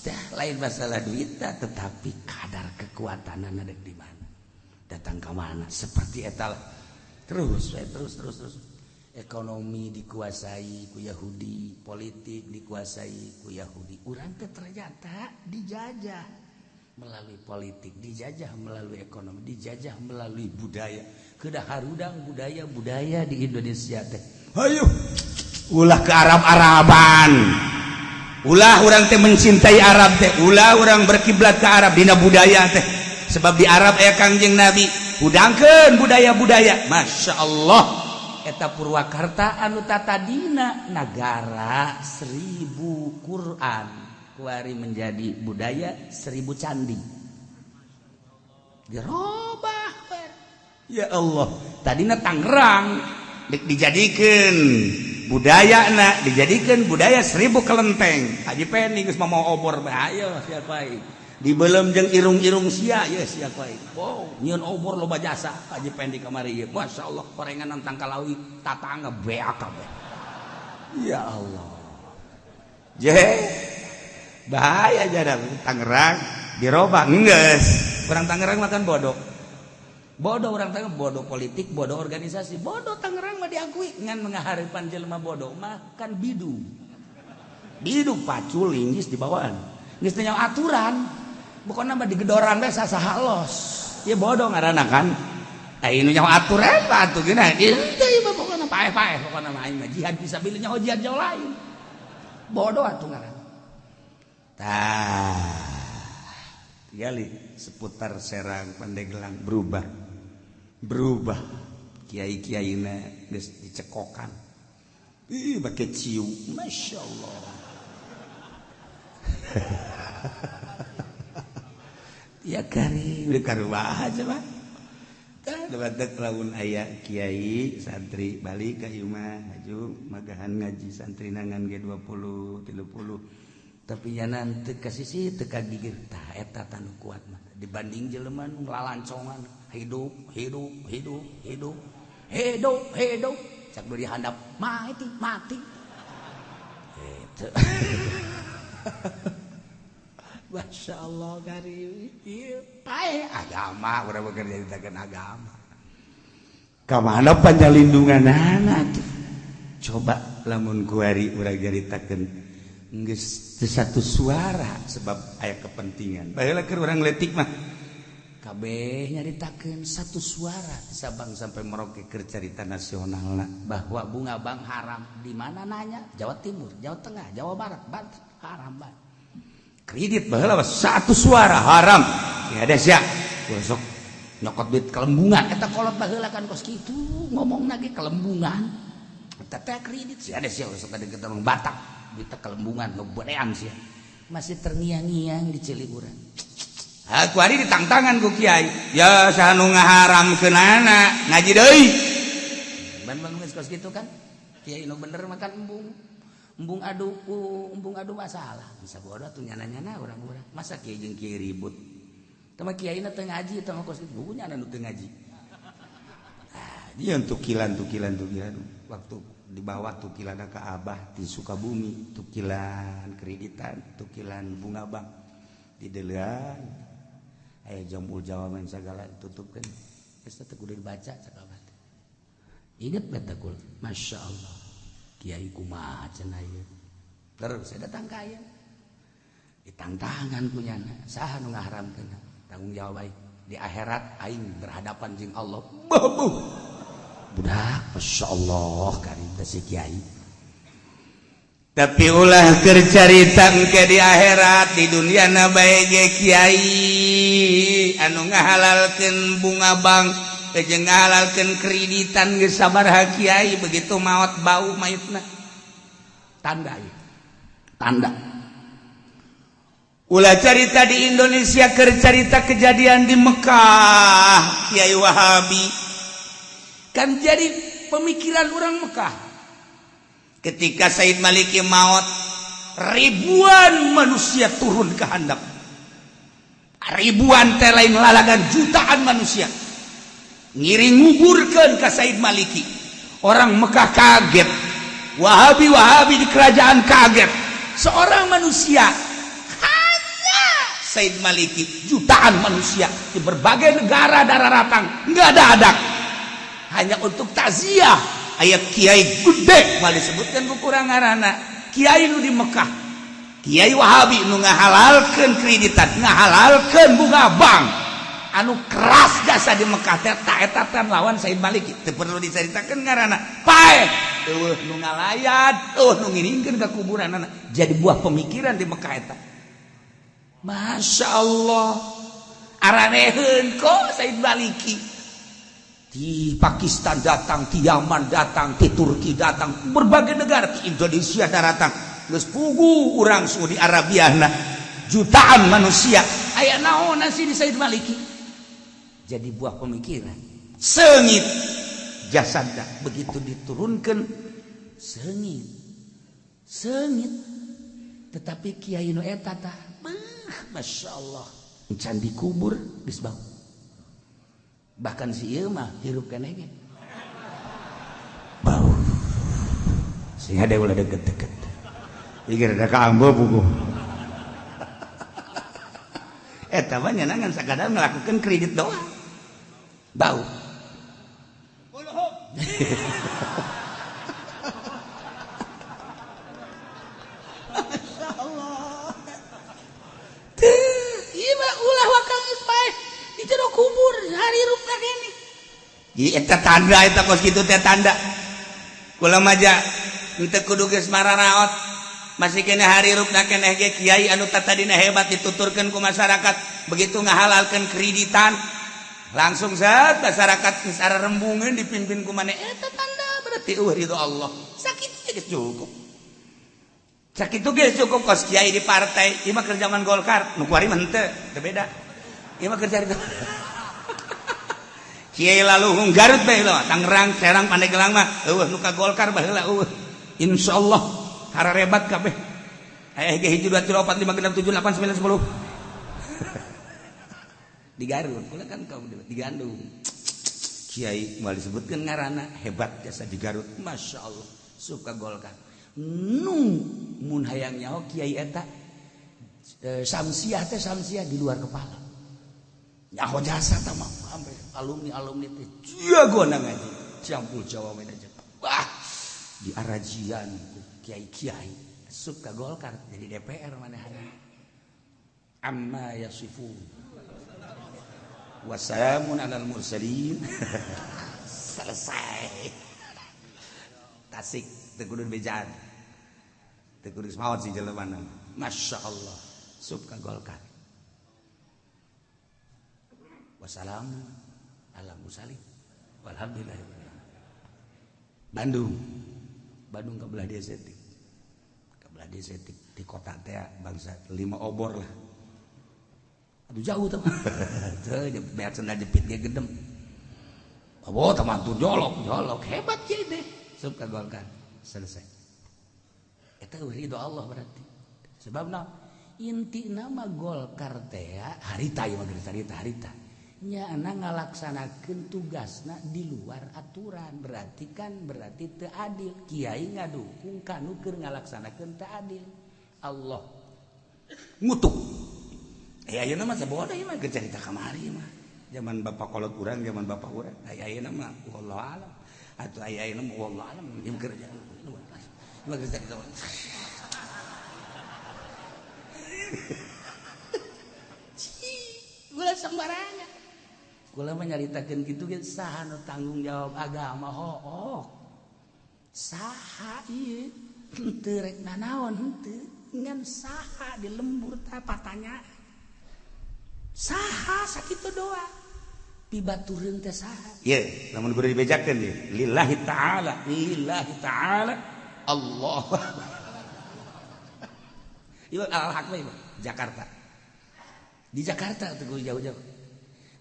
Dah, lain masalah duit, tetapi kadar kekuatan ada di mana, datang ke mana, seperti eta terus terus terus terus. Ekonomi dikuasai ku Yahudi, politik dikuasai ku Yahudi. Urang teh ternyata dijajah melalui politik, dijajah melalui ekonomi, dijajah melalui budaya. Kedah harudang budaya-budaya di Indonesia teh. Ayo ulah ke Arab-Araban, ulah urang teh mencintai Arab teh, ulah urang berkiblat ke Arab dina budaya teh, sebab di Arab aya Kangjeng Nabi. Hudangkeun budaya-budaya. Masya Allah, eta Purwakarta anu tatadina nagara 1000 Quran, kuari menjadi budaya 1000 candi, dirobah. Ya Allah, tadina Tangerang dijadikan budaya na, dijadikan budaya 1000 kelenteng. Haji Peni geus mau obor, ayo siapa? Dibelem jeung irung-irung sia ye sia ku aing. Wow, nyieun obor loba jasa Haji Pendi kamari ieu. Masya Allah, korengan tangkalawi tatangga beak kabeh. Ya Allah. Je. Bahaya jadang Tangerang dirobah geus. Urang Tangerang makan bodoh. Bodoh orang Tangerang, bodoh politik, bodoh organisasi, bodoh Tangerang mah diakui ngan mengaharipan jelema bodoh mah kan bidu. Bidu pacul linggis di bawaan. Geus teu aturan. Bukan nama digedoran we sasaha los. Ya bodoh ngaranna kan. Ai nu nyaho aturan apa atuh geuna. Ieu teh mah pokona paeh-paeh, pokona mah aing mah jihad fisabilillah, nyaho jihad jauh lain. Bodoh atuh ngaranna. Tah. Tinggali seputar Serang, Pandeglang berubah. Berubah. Kiai-kiaina geus dicekokan. Ih, make ciu. Masya Allah. Ya kari, udah karuah aja mah. Tah batek lamun aya kiai santri balik ka imah haju magahan ngaji santri nangan ge 20 30 tapi nya teu ka sisi teu ka gigir. Tah eta tanu kuat mah dibanding jelema nu lalancongan hidup hidup hidup hidup hidup hidup cak beri handap mati mati eta. Masya Allah gari ieu pae agama urang bekerja ditakeun agama ka mana panyalindunganana tuh. Coba lamun kuari urang caritakeun geus teu satu suara sebab aya kepentingan. Baheula keur urang leutik mah kabeh nyaritakeun satu suara di Sabang sampai Merauke keur carita nasionalna bahwa bunga bank haram. Di mana nanya? Jawa Timur, Jawa Tengah, Jawa Barat, Banten haram banget. Kredit baheula mah satu suara haram. Ya ada sia. Besok nyokot duit kelembungan eta kolot baheula kan kos kitu ngomongna ge kelembungan. Eta teh kredit sia ada sia sok ada ketemu Batak duit kelembungan ngeberean sia. Masih terngiang-ngiang di Ciliwurang. Aku hari ditangtangan ku kiai. Ya saha nu ngaharamkeunana ngaji deui. Ban geus kos kitu kan. Kiai nu bener makan embung. Embung adu embung adu masalah. Bisa bodoh tuh nyana-nyana urang-urang. Masa kiai jeung kiai ribut. Tama kiai na teu ngaji tama kos kitu. Buku nyana nu teu ngaji. Ah, dia tukilan tukilan tukilan waktu dibawa tukilan ke Abah di Sukabumi, tukilan kreditan, tukilan bunga bank di delean aya jambul jawaban segala tutupkeun geus teh kudu dibaca cak Abah teh. Inget bet kul, Masya Allah kiai kumaha cenah ieu. Terus saya datang ka ieu ditangtangan ku nyana saha nu ngaharamkeun tanggung jawab aing di akhirat aing berhadapan jeung Allah. Babuh budak Masya Allah karim teh si kiai. Tapi ulah keur carita engke di akhirat, di dunia na bae ge kiai anu ngahalalkeun bunga bank jeung ngahalalkeun kreditan geus sabaraha kiai begitu maot bau mayitna. Tanda ieu. Tanda. Ulah carita di Indonesia keur carita kejadian di Mekah Kiai Wahabi kan jadi pemikiran orang Mekah. Ketika Said Maliki maut, ribuan manusia turun ke handap. Ribuan teh lain lalagan, jutaan manusia ngiring nguburkeun ka Said Maliki. Orang Mekah kaget, Wahabi Wahabi di kerajaan kaget. Seorang manusia hanya Said Maliki, jutaan manusia di berbagai negara daratang nggak ada adak hanya untuk takziah. Aya kiai gede mal disebutkan ku kurang ngaranna, kiai nu di Mekah, kiai Wahabi nu ngahalalkeun kreditan, ngahalalkeun bunga bank, anu keras jasa di Mekah teh ta eta teh lawan Said Maliki. Teu perlu dicaritakeun ngaranna. Paeh eueuh nu ngalayat, eueuh nu ngiringkeun ka kuburanana. Jadi buah pemikiran di Mekah eta. Masya Allah, araneheun kok Said Maliki. Di Pakistan datang, di Yaman datang, di Turki datang, berbagai negara, di Indonesia datang. Geus pugu urang Saudi Arabia nah, jutaan manusia. Aya naon sih di Said Maliki? Jadi buah pemikiran. Sengit jasadna begitu diturunkan sengit. Sengit. Tetapi kiai nu eta tah Masya Allah encan dikubur geus bau. Bahkan si ieu mah hirup keneh ge bau. Sehingga dia ulah deket-deket. Ieu rada kaambo buku. Eta mah nya ngan sakadar ngelakukeun kredit doang. Bau. Masya Allah. Teu, ieu mah ulah wakang geus paeh di jero kubur harirupna keneh. Ieu eta tanda eta kos kitu teh tanda. Kula mah ja henteu kudu geus mararaot. Masih keneh harirupna keneh ge kiai anu tatadina hebat dituturkeun ku masyarakat, begitu ngahalalkeun kreditan langsung saat masyarakat geus ararembungeun dipimpin ku maneh eta tanda berarti eueuh ridho Allah. Sakitu geus cukup. Sakitu geus cukup kos kiai di partai, ieu mah keur zaman Golkar, nu kuari mah henteu, teu beda. Ieu mah keur carita. Kiai laluhung Garut bae lah, Tangerang, Serang, Pandeglang mah eueuh nu ka Golkar baheula eueuh. Insyaallah hararebat kabeh. Aya ge 1 2 3 4 5 6 7 8 9 10. Di Garut, kula kan kaum di Gandung. Kiai moal disebutkeun ngaranna hebat jasa di Garut, Masya Allah, suka Golkar. Nu mun hayang nyaho kiai eta samsiah teh samsiah di luar kepala. Nyaho jasa tah mah sampai alumni-alumni teh jagona ngaji. Campur Jawa we aja. Wah, di arajian ku kiai-kiai suka Golkar jadi DPR manehna. Amma yasifun. Wassalamun alal mursalin. Selesai. Tasik teu kudu bejaan. Teu kudu maot si jelema. Masya Allah, sup ka Golkar. Wassalamun alal mursalin. Walhamdulillah. Bandung. Bandung ka belah dieu setik. Ka belah dieu setik di kota teh bangsa 5 obor lah. Aduh jauh tuh. Tuh beak sendal jepit ge gedem. Oh, teman tuh jolok, jolok hebat kiai deh. Sup ka Golkar. Selesai. Eta ridho Allah berarti. Sebabna inti nama Golkar teh harita ieu mah geus harita harita. Nya ngalaksanakeun tugasna di luar aturan. Berarti kan berarti teu adil. Kiai ngadukung kanu keur ngalaksanakeun teu adil. Allah ngutuk. Ayeuna mah sabodo ieu mah keur carita kamari mah. Zaman bapak kolot urang, zaman bapak urang. Ayeuna mah wallahu alam. Atuh ayeuna mah wallahu alam ieu keur mah geus carita. Gula sembarangan. Kula mah nyaritakeun kitu ge saha nu tanggung jawab agama hook. Saha ieu henteu rek nanaon henteu ngan saha di lembur tah patanya. Saha sakitu doa. Pibatureun teh saha? Ye, lamun kudu dibejakeun ye. Lillahi ta'ala, lillahi ta'ala. Allah. Ieu al-haq we Jakarta. Di Jakarta teu kudu jauh-jauh.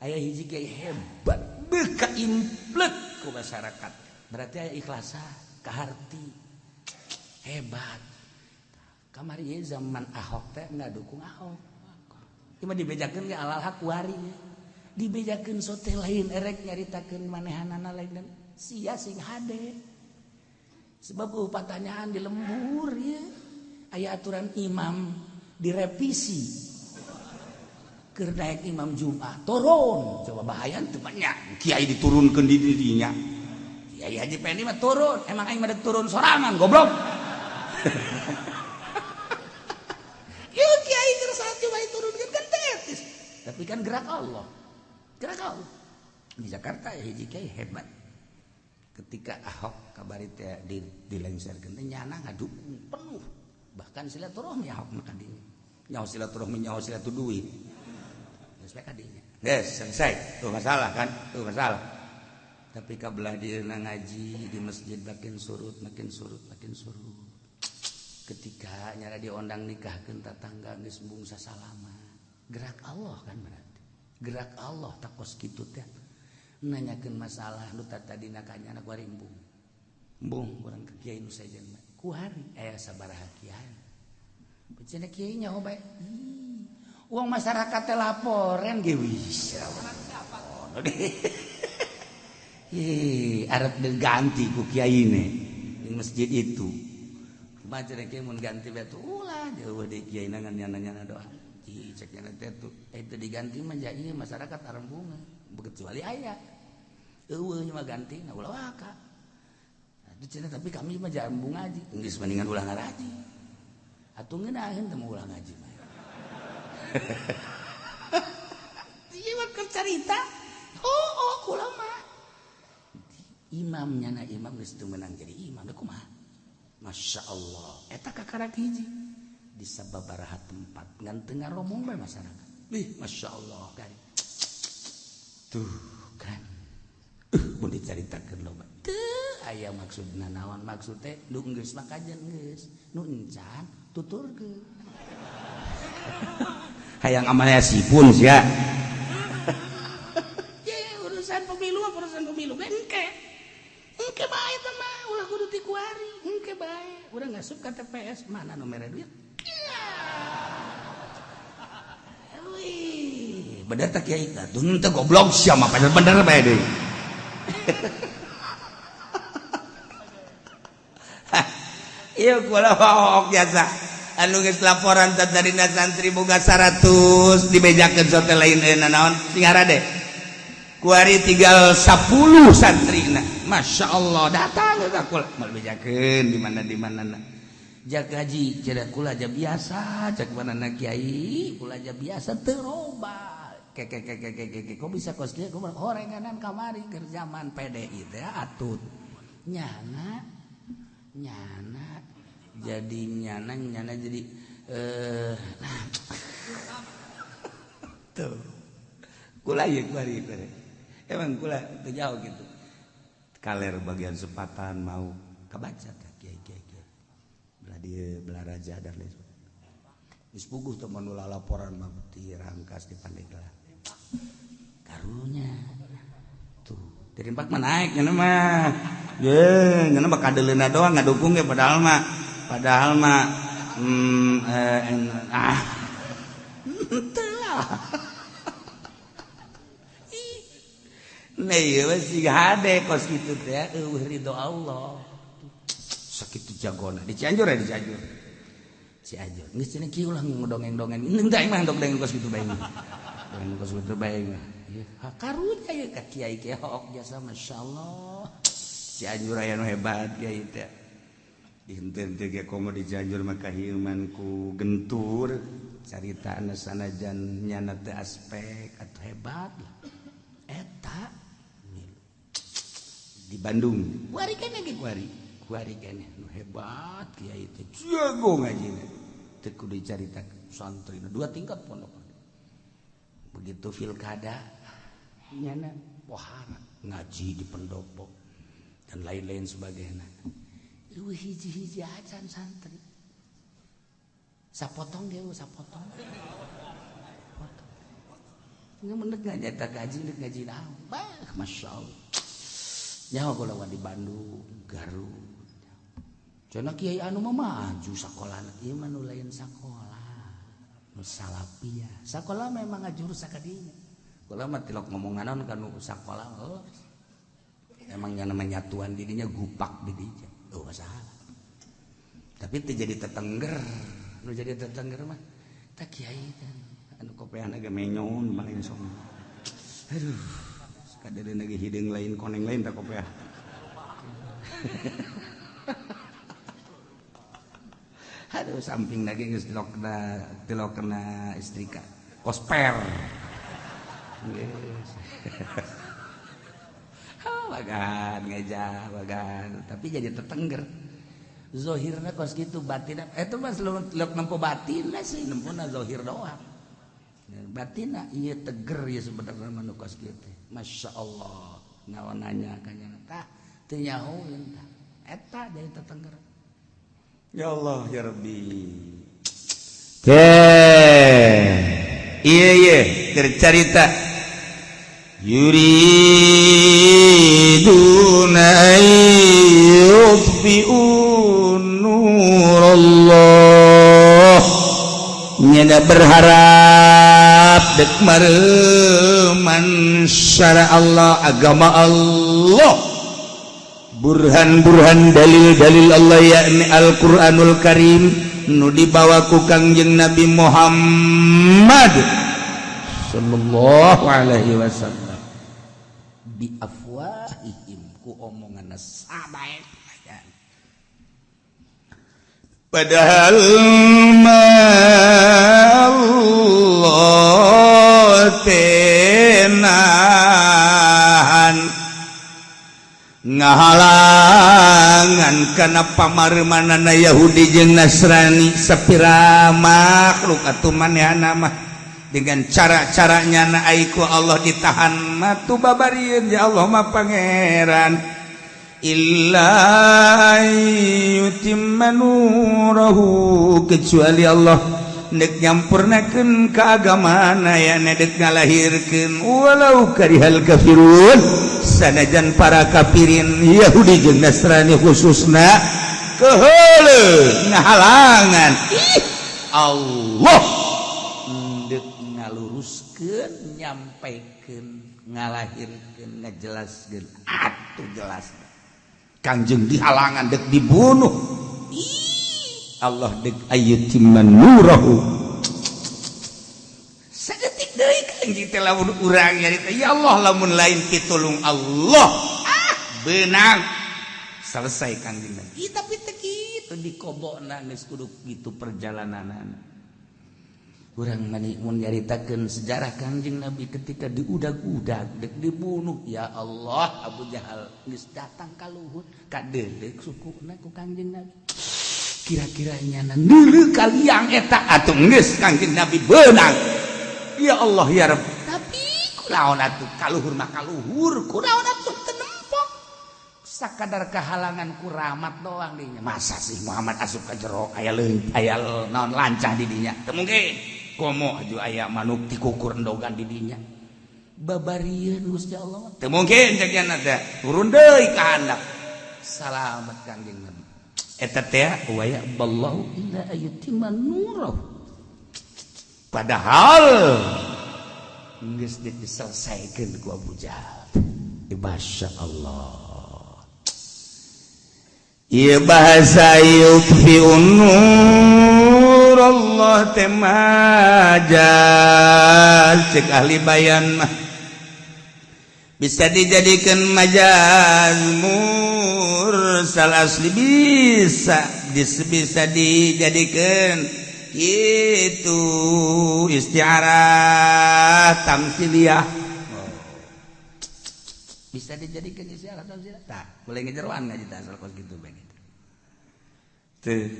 Aya hiji kiai hebat, beuka implet ku masyarakat. Berarti aya ikhlasa, kaharti. Hebat. Kamari ieu zaman Ahok teh ngadukung Ahok. Ieu mah dibejakeun ge alal hak kuari. Dibejakeun sote lain erek nyaritakeun manehanana lain dan sia sing hade. Sebab pertanyaan di lembur ya. Aya aturan imam direvisi. Keur naik imam Jumat turun, coba bahaya teu banyak. Kiai diturunkeun di dirinya. Kiai Haji Pendi mah turun, emang aing mah turun sorangan goblok. Ieu kiai keur salat coba diturunkeun kan teu etis. Tapi kan gerak Allah. Gerak Allah. Di Jakarta ya hiji kiai hebat. Ketika Ahok kabari teh dilengserkeun teh nyana ngadukung penuh. Bahkan silaturahmi Ahok mah ka dinya. Nyaho silaturahmi nyaho silatur duit. Geus bae ka dinya. Geus selesai. Tuh masalah kan? Tuh masalah. Tapi kabelah dieuna ngaji di masjid makin surut, makin surut, makin surut. Ketika nyara diondang nikahkeun tatangga geus embung sasalama. Gerak Allah kan berarti. Gerak Allah takos kitu teh. Nanyakeun masalah nu tadina ka nyana kuari embung. Embung urang ka kiai nu sejen mah. Kuari aya sabaraha kiai. Cenah kiai nyaho bae. Uang masyarakat teh laporan ge bisa. Ih, arep diganti ku kiai ne di masjid itu. Kumaha cenah kiai mun ganti bae tuh ulah jauh deui kiai ngan nyana-nyana doa. Ih, cek nyana teh tuh, itu diganti mah ja ieu masyarakat arembungan, kecuali aya. Eueuh mah ganti na ulah waka. Atuh cenah tapi kami mah embung ngaji. Geus mendingan ulah ngaraji. Atuh ngeunaheun teh mah ulah ngaji mah. Ieu mah keur carita. Oh, kula mah. Imamnya na imam geus teu meunang jadi imam da kumaha? Masya Allah, eta kakarak hiji di sababaraha tempat ngan teu ngaromong bae masyarakat. Ih, Masya Allah kan. Tuh kan. Mun dicaritakeun loba. Teu aya maksudna naon maksud teh nu geus mah kajen geus, nu encan tuturkeun. Hayang amalnya sipun sia. Ya urusan pemilu urusan pemilu engke. Engke bae teh mah ulah kudu ti kuari, engke bae. Urang ngasup ka TPS mana nu mere duit? Wih, bener tak kiai? Atuh teu goblok sia mah bener bae deui. Ieu kula hook jasa. Anu geus laporan tadarina santri boga 100 dibejakeun sote lain naon sing harade. Kuari tinggal 10 santrina. Masya Allah datang ka kula moal bejakeun di mana di mana na. Jak gaji cenah kula aja biasa cek manana kiai kula aja biasa teu loba. Ke ke ke ke ke kok bisa kos kieu kumaha horenganan kamari keur zaman PDI teh atut. Nyana nyana jadi nyana nyana jadi nah tuh kula ieu kuari kuari emang kula teu jauh gitu kaler bagian sepatan mau kabaca teh kiai kiai kiai belah dieu belah raja dan lain sebagainya geus puguh teh mun laporan mah di Rangkas di Pandeglang karunya tuh dari empat mah naik nyana mah ye nyana mah kadeleuna doang ngadukung ge padahal mah teu lah nah ieu mah siga hade kos kitu teh eueuh ridho Allah sakitu jagona di Cianjur ya di Cianjur Cianjur geus cenah kieu ulah ngedongeng-dongeng henteu aing mah dongeng kos kitu bae dongeng kos kitu bae karunya ya ka kiai kiai hook jasa masyaallah Cianjur aya nu hebat kiai teh dihenteu ge komo di Cianjur mah kahieuman ku gentur caritana sanajan nyana teh aspek atuh hebat lah eta di Bandung kuari keneh ge kuari kuari keneh nu hebat kiai teh jago ngajina teu kudu dicaritakeun santri dua tingkat pondok begitu pilkada nyana pohara ngaji di pendopo dan lain-lain sebagainya. Eueuh hiji-hiji acan santri sapotong ge sapotong potong nya menek ngaji gaji nek ngaji naon bah masyaallah nyaho kula di Bandung Garut cenah kiai anu mah maju sakolana ieu mah nu lain sakola nu salafiyah sakola memang ngajurus sakadinya kula mah tilok ngomong naon ka nu sakola oh. Emang yang namanya nyatuan didinya gupak didinya oh masalah tapi teu jadi tetengger nu jadi tetengger mah tah kiai kan anu kopeana ge menyon maling song aduh kadeuleuh ge hideung lain koneng lain tah kopeah aduh samping lagi geus tilok kena istrika kosper geus bagan ngejah bagan tapi jadi tetengger zohirna kos gitu batinna eta mah leup nempo batinna sih nempona zohir doang batinna ieu teger ieu sebenarnya mah nu kos kieu teh masyaallah naon nanya ka nya tah teu nyahoeun tah eta jadi tetengger ya Allah ya Rabbi teh ieu ieu tercarita yuriduna an yutfi'u nurallah nyana berharap Dek mareman syara Allah, agama Allah, burhan-burhan, dalil-dalil Allah, yakni Al-Qur'anul Karim nu dibawa ku Kangjeng Nabi Muhammad sallallahu alaihi wasallam. Bi afwahihim, ku omongan sabae, padahal Allah tenahan ngahalangan kana pamarmanana Yahudi jeung Nasrani. Sapira makhluk atuh manehna mah dengan cara-caranya na aiku Allah ditahan mah tu babarieun. Ya Allah mah Pangeran, illa yutimma nurahu, kecuali Allah nek nyampurnakeun keagamaan ya, dek ngalahirkeun, walau karihal kafirun, sanajan para kafirin Yahudi jeung Nasrani khususna keheule ngahalangan. Ih, Allah ndek ngaluruskeun, nyampaikeun, ngalahirkeun, ngajelaskeun atuh jelas. Kangjeng dihalangan, dek dibunuh. Ih, Allah dek ayyutimma nurahu. Sadetik deui Kangjeng teh lamun urang nyarita, ya Allah, lamun lain pitulung Allah, ah, beunang selesai Kangjeng Nabi. Tapi teu kitu, dikobokna geus kudu kitu perjalananana. Urang mani mun nyaritakeun sejarah Kangjeng Nabi ketika diudag-udag dek dibunuh, ya Allah, Abu Jahal geus datang ka luhur, kadeuleu sukuna ku Kangjeng Nabi. Kira-kira nyana neuleu kaliang eta atuh geus Kangjeng Nabi beunang. Ya Allah, ya Rabb, tapi kunaon atuh, kaluhur mah kaluhur, kunaon atuh teu nempok, sakadar kehalangan ku ramat doang dinya. Masa sih Muhammad asup ka jero aya leung, aya naon lancah di dinya? Teu mungkin. Komo aju aya manuk tikukur endogan di dinya. Babarieun Gusti Allah, teu mungkin cek nya teh. Turun deui ka handap, salamet Kangjeng Nabi. Eta teh wa ya'ballahu illa ayyutimma nurahu, padahal geus diselesaikeun ku Abu Jahal. Masya Allah. Ieu bahasa yutfi'un nur Allah teh majaz. Cek ahli bayan mah bisa dijadikan majaz mursal asli, bisa bisa dijadikan itu istiarah tamsiliyah, bisa dijadikan istiarah tamsiliyah. Tak boleh ngejeroan ngaji tah asal kos gitu begitu tuh.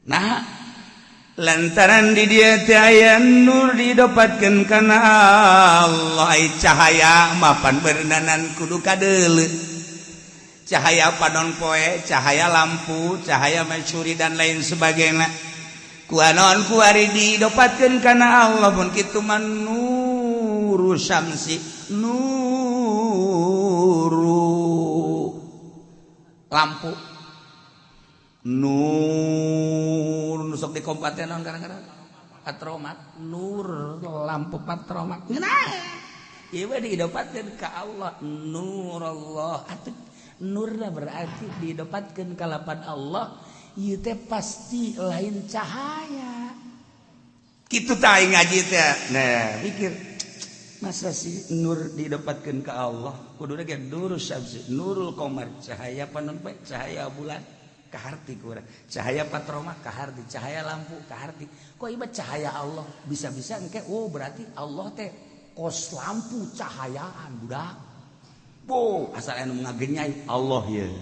Nah, lantaran di dia teh aya nur didapatkeun kana Allah. Ai cahaya mapan beureunanan kudu kadeuleu, cahaya panon poe, cahaya lampu, cahaya mencuri dan lain sebagainya. Kuanon kuari didapatkeun kana Allah pun kitu mah nuru syamsi, nuru lampu, nur nu sok dikompaten naon kadang-kadang, patromak, nur lampu patromak. Ngeunah ieu we didapatkeun ka Allah, nur Allah atuh. Nurna berarti didapatkeun ka lapan Allah. Ieu teh pasti lain cahaya kitu tah ngaji teh. Nah, mikir, masa sih nur didapatkeun ka Allah? Kuduna ge nur syamsi, nurul qamar, cahaya panon poe, cahaya bulan kaharti kurang, cahaya patroma kaharti, cahaya lampu kaharti. Kok ieu cahaya Allah bisa-bisa engke, oh, berarti Allah teh kos lampu cahayaan budak. Bo asal anu ngagenyai Allah ye,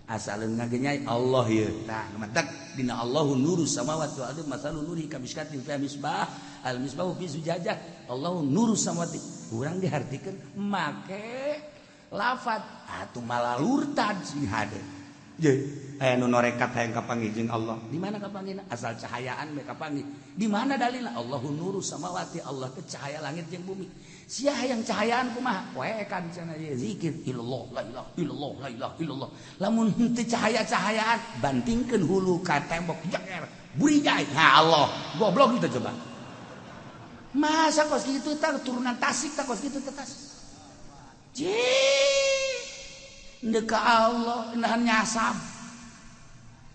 asal anu ngagenyai Allah ye. Tah, matak dina Allahu nuru samawati wal ardi masalu nuri kamishkatin fiha misbah al misbahu fi zujajah Allahu nuru samawati. Urang dihartikeun make lafat atuh malah lurtad sing hade. Aya nu norekat hayang kapanggih jeung Allah. Di mana kapanggihna? Asal cahayaan we kapanggih. Di mana dalilna? Allahu nuru samawati, Allah teh cahaya langit jeung bumi. Sia hayang cahayaan kumaha? Poekan cenah ye zikir illallah, la ilaha illallah, la ilaha illallah. Lamun henteu cahaya-cahayaan, bantingkeun hulu ka tembok jeger. Burijai. Ha Allah, goblok itu coba. Masa kos gitu tak turunan Tasik, tak kos gitu teh Tasik. Jih. Ndek ka Allah nahan nyasab.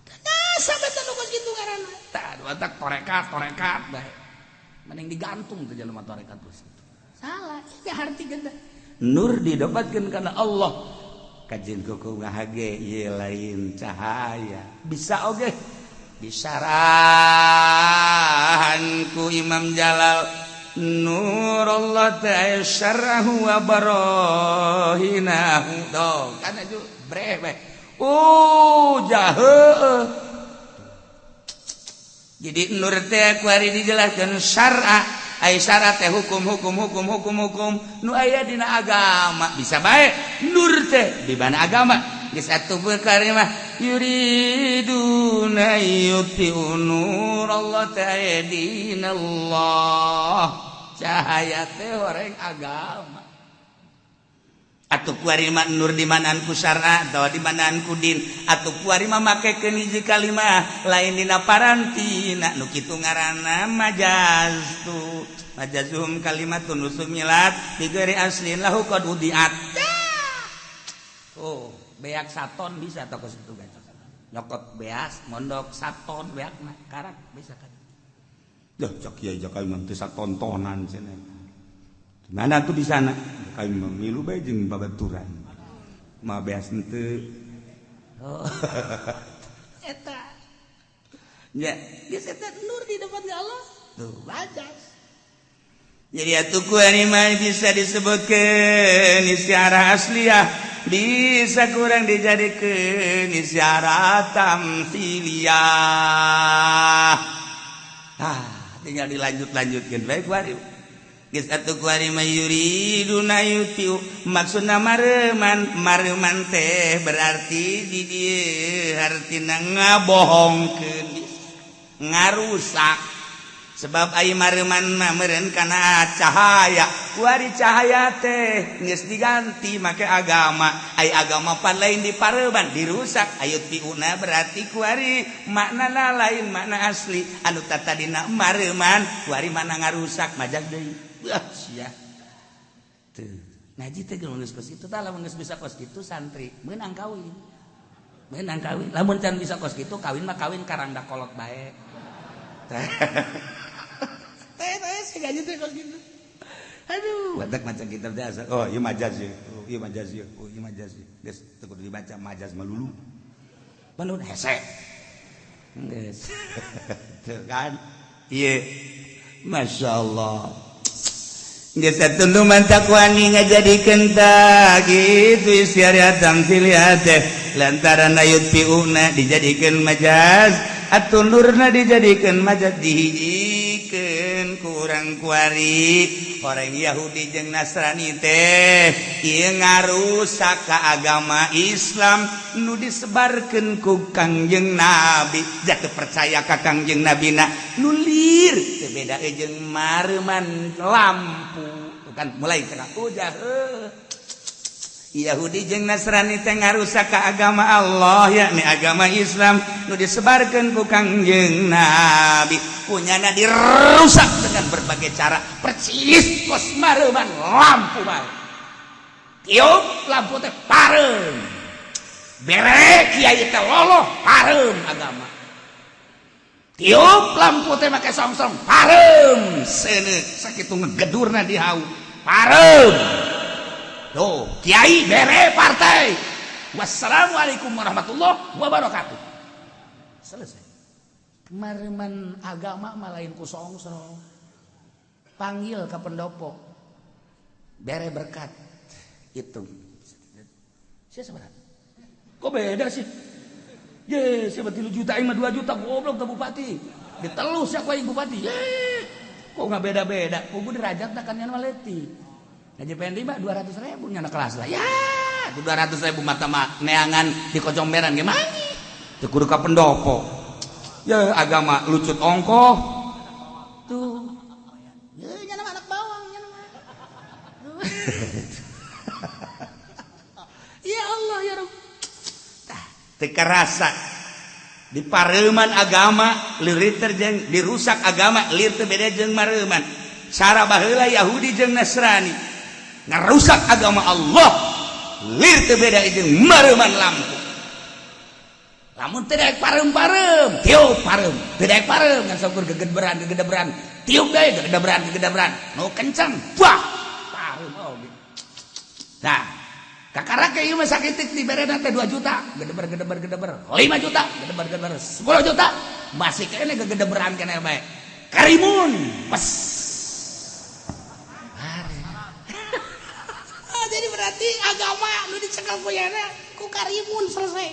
Nyasab eta nu kos kitu ngaranna. Tah tak torekat torekat bae. Mending digantung teh jelema torekat kos kitu. Salah, ieu arti gede. Nur didapatkeun karena Allah. Kajeun kuku ngahage ieu lain cahaya. Bisa oge disarahan ku Imam Jalal, nur Allah ta'ala syarrahu wa barahinahu. Tuh kan itu breh. Oh, jahe. Jadi nur teh ku ari dijelaskeun syar'a, ai syara teh hukum, hukum, hukum, hukum, hukum nu aya dina agama. Bisa bae nur teh di mana agama. Geus atuh perkara mah yuriduna yutfi'u nur Allah ta'ala dinallah, cahaya teh orang agama. Atuh kuari mah nur di manaan ku syara atawa di manaan ku din. Atuh kuari mah makekeun hiji kalimah lain dina parantina, nu kitu ngaranna majaz. Tu majazum kalimatun usumilat bighairi aslin lahu qad wudiat. Oh, beak saton bisa toko situ kan, nyokot beas mondok saton beak mah karak bisa kan. Duh, cak kiai jaka imam teu satontonan cenah. Mana tuh di sana? Kami memilu bae jeung babaturan. Mah beas henteu. Oh. Eta. Ya, geus eta nur di depan Allah. Tuh, majaz. Jadi atuh ku mah bisa disebutkeun istiarah asliyah, bisa kurang dijadikeun istiarah tamsiliyah. Ah, tinggal dilanjut-lanjutkeun bae kuari. Geus atuh kuari mah yuriduna yutfi'u maksudna mareman. Mareman teh berarti di dieu hartina ngabohongkeun, ngarusak, sebab ai mareman mah meureun kana cahaya. Kuari cahaya teh geus diganti make agama, ai agama pan lain dipareman, dirusak. Ayo tiuna berarti kuari maknana lain makna asli anu tatadina mareman, kuari mana ngarusak, majaz deui. Wah, sia tuh ngaji teh geus kos kitu tah. Lamun geus bisa kos kitu, santri meunang kawin, meunang kawin. Lamun can bisa kos kitu, kawin mah kawin karangda kolot bae. Teh teh si gaji teh kos kitu. Aduh, batak maca kitab teh asa, oh ieu majaz ieu, oh ieu majaz ieu, oh ieu majaz ieu. Geus teu kudu dibaca, majaz melulu. Bandun hese. Geus. Tuh kan. Ieu Masya Allah. Geus atuh mantak wani ngajadikeun tah kitu istiarah tamsiliyah teh, lantaran ayutfi'una dijadikeun majaz atuh nurna dijadikeun majaz, dihijikeun kurang kuari orang Yahudi jeung Nasrani teh ieu ngarusak ka agama Islam nu disebarkeun ku Kangjeng Nabi. Jatuh percaya ka Kangjeng Nabi na nulir teu beda jeung mareman lampu. Tuh kan mulai cenah ujah Yahudi jeung Nasrani teh ngarusak ka agama Allah, yakni agama Islam nu disebarkeun ku Kangjeng Nabi, punyana dirusak dengan berbagai cara, persis kos mareman lampu bae. Tiup lampu teh pareum, bere kiai teh loloh, pareum agama. Tiup lampu teh make songsong, pareum. Seuneuk sakitu ngegedurna di hau, pareum. Tuh kiai bere partai, wassalamualaikum warahmatullahi wabarakatuh, selesai. Mareman agama mah lain ku songsong. Panggil ke pendopo, bere berkat, hitung sia sebenarnya kok beda sih. Ye, siapa 3 juta aing mah 2 juta, goblok teh bupati. Ditelus ya ku aing bupati. Ye, kok nggak beda-beda? Kudu derajat kan yang maleti. Haji Pendi mah 200 ribu nyana kelas lah. Ya, 200 ribu mata mah neangan di kocomberan ge mangi. Teu kudu ka pendopo. Ya agama lucut ongkoh. Tuh. Ya nyana mah anak bawang nyana mah. Ya Allah ya Rabb. Tah, teu karasa di pareuman agama, lir teh jeung dirusak agama, lir teh beda jeung mareuman. Cara baheula Yahudi jeung Nasrani ngarusak agama Allah lir teu beda jeung mareuman lampu. Lamun teu daek pareum-pareum, tiup pareum. Teu daek pareum ngan saukur gegedberan gegedebran. Tiup deui gegedebran gegedebran. Nu kencang, wah, pareum oge. Nah, kakara ke ieu mah sakitik diberena teh 2 juta, gedeber gedeber gedeber, 5 juta, gedeber gedeber, 10 juta, masih kene gegedeberan kene bae. Karimun, pas. Jadi berarti agama nu dicekel ku yana ku karimun selesai.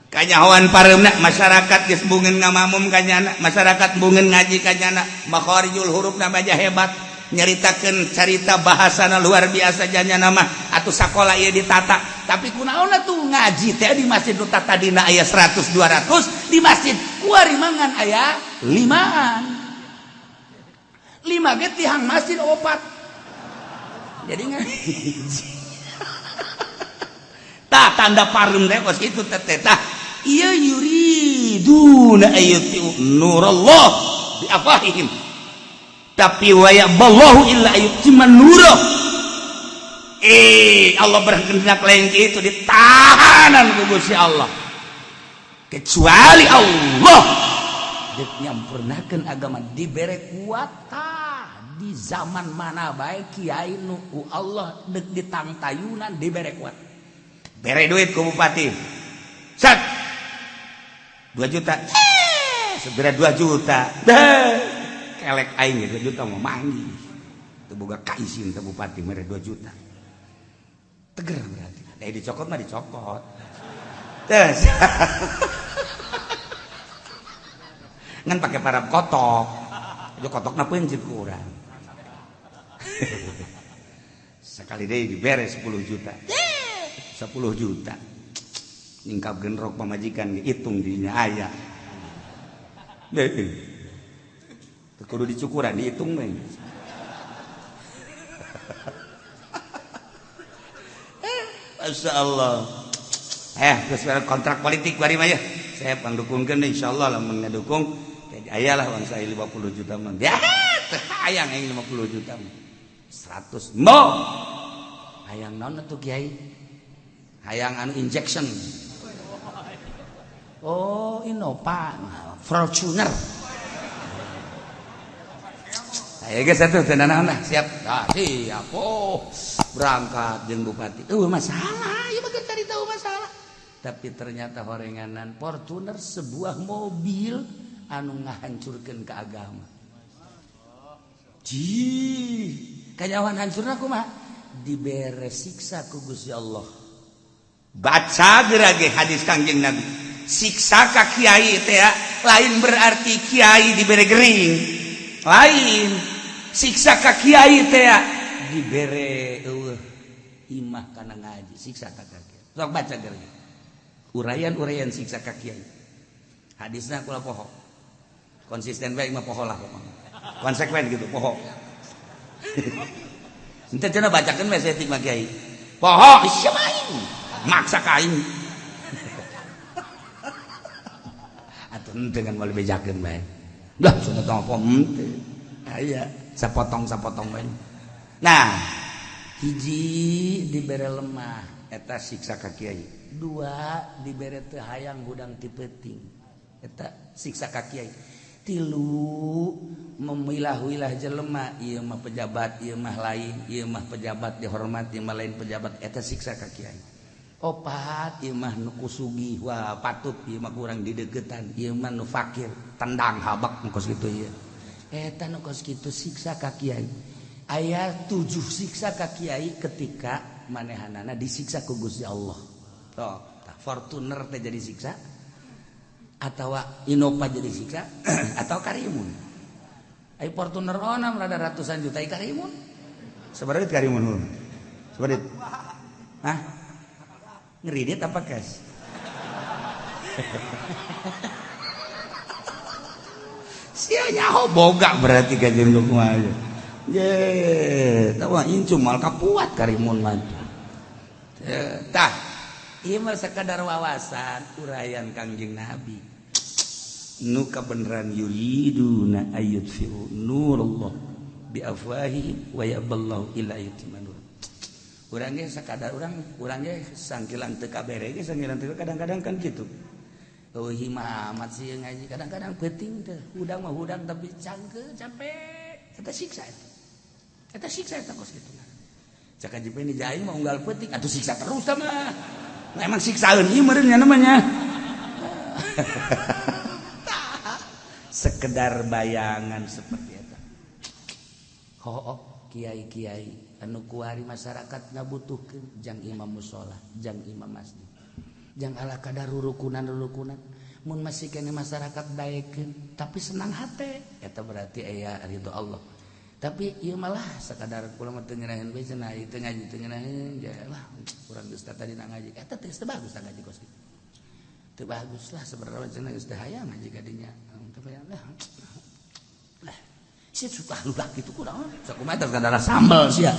Kanyahoan pareumna masyarakat geus bungeun ngamamum kanyana, masyarakat bungeun ngaji kanyana, makharijul hurufna baja hebat, nyaritakeun carita bahasana luar biasa janyana mah atuh sakola ieu ditata. Tapi kunaon atuh ngaji teh di masjid nu tadina aya 100 200 di masjid kuari mangan aya 5-an. 5 ge tihang masjid opat. Jadi ngaji. Tah tanda pareum teh kos kitu teh tah. Iya yuriduna ayyutiu nurallah bi afwahihim tapi wa ya'ballahu illa ayyutimma nurah. Allah berkehendak lain itu ditahanan ku Gusti Allah kecuali Allah deuk nyampurnakeun agama dibere kuat tah di zaman mana bae kiai nu ku Allah deuk ditangtayunan dibere kuat bere duit ku bupati sat 2 juta segera 2 juta deh kelek aing 2 juta mau manggih teu boga kaisin teu bupati mere 2 juta teger berarti da dicokot mah dicokot terus ngan pake parab kotok itu kotokna pencit ku urang sekali deui dibere 10 juta 10 juta nyingkap genrok pamajikan hitung dinya aya deh kudu dicukuran dihitung mah. Masya Allah. Terus kontrak politik bari mah ya saya pangdukungkeun insyaallah lamun ngadukung aya lah uang saya 50 juta mah ya teu hayang aing 50 juta mah 100 mo hayang naon atuh kiai hayang anu injection. Oh, Innova, Fortuner. Ayo guys, satu tenang lah, siap. Nah, siap. Oh, berangkat jeung bupati. Masalah, ya mah cari tahu masalah. Tapi ternyata horenganan Fortuner sebuah mobil anu ngahancurkeun ke agama. Ji, kanyawan hancurna kumaha? Dibere siksa ku Gusti Allah. Baca gerage hadis Kangjeng Nabi. Siksa ka kiai teh lain berarti kiai dibere gering. Lain. Siksa ka kiai teh dibere eueuh imah kana ngaji, siksa ka kiai. Sok baca gerage. Uraian-uraian siksa ka kiai. Hadisna kula poho. Konsisten bae mah poho lah pokoknya. Konsekuen gitu poho. Ente cenah bacakeun we saeutik mah kiai. Poho sia aing. Maksa ka aing. Atuh henteu kan moal bejakeun bae. Dah cenah tong apa henteu. Aya sapotong-sapotong bae. Nah, hiji dibere lemah eta siksa ka kiai. Dua dibere teu hayang hudang ti peuting. Eta siksa ka kiai. Tilu memilah-wilah jelema, ieu mah pejabat, ieu mah lain, ieu mah pejabat dihormat, ieu mah lain pejabat, eta siksa ka kiai. Opat ieu mah nu kusugih, wah patut ieu mah kurang dideukeutan, ieu mah nu fakir, tendang habak nu kos kitu ieu. Eta nu kos kitu siksa ka kiai. Aya 7 siksa ka kiai ketika manehanana disiksa ku Gusti Allah. Tuh, Fortuner teh jadi siksa atau Innova jadi siksa atau Karimun. Ai Fortuner onam rada ratusan juta ai Karimun. Sabaraha Karimun heuh? Sabaraha? Hah? Ngeridit apa cash? Sia nyaho boga berarti kajian kumaha. Ye, tahu incu mal kapuat Karimun mah. Tah, ieu mah sakadar wawasan uraian Kangjeng Nabi. Nu kabeneran yuriduna ayyutfi'u nurullah. Bi afwahihim wa yaballahu illa yutimma nur. Urang ge sakadar urang, urang ge sangkilang teu kabere ge, sangkilang teu, kadang-kadang kan gitu. Oh, amat sih ngaji kadang-kadang penting teh hudang mah hudang, tapi cangke capek, eta siksa, eta eta siksa, eta kos kitu. Cak Haji Peni aing mah unggal peuting atuh siksa terus mah. Nah, emang siksaeun ieu meureun nya namanya. Sekedar bayangan seperti eta. Oh, kiai-kiai anu kuari masyarakat ngabutuhkeun jang imam musola, jang imam masjid, jang ala kadar rurukunan-rurukunan, mun masih kene masyarakat daekeun tapi senang hate, eta berarti aya ridho Allah. Tapi ieu malah sakadar kula mah teu ngeunaheun bae cenah, ieu teu ngaji teu ngeunaheun ja lah, urang geus tadi ngaji eta teh teu bagus ngaji kos kitu, teu bagus lah sebenarnya cenah, geus teu hayang ngaji kadinya, tapi lah lah sia suka lulah gitu, kurang sakumaha kadar sambal sia.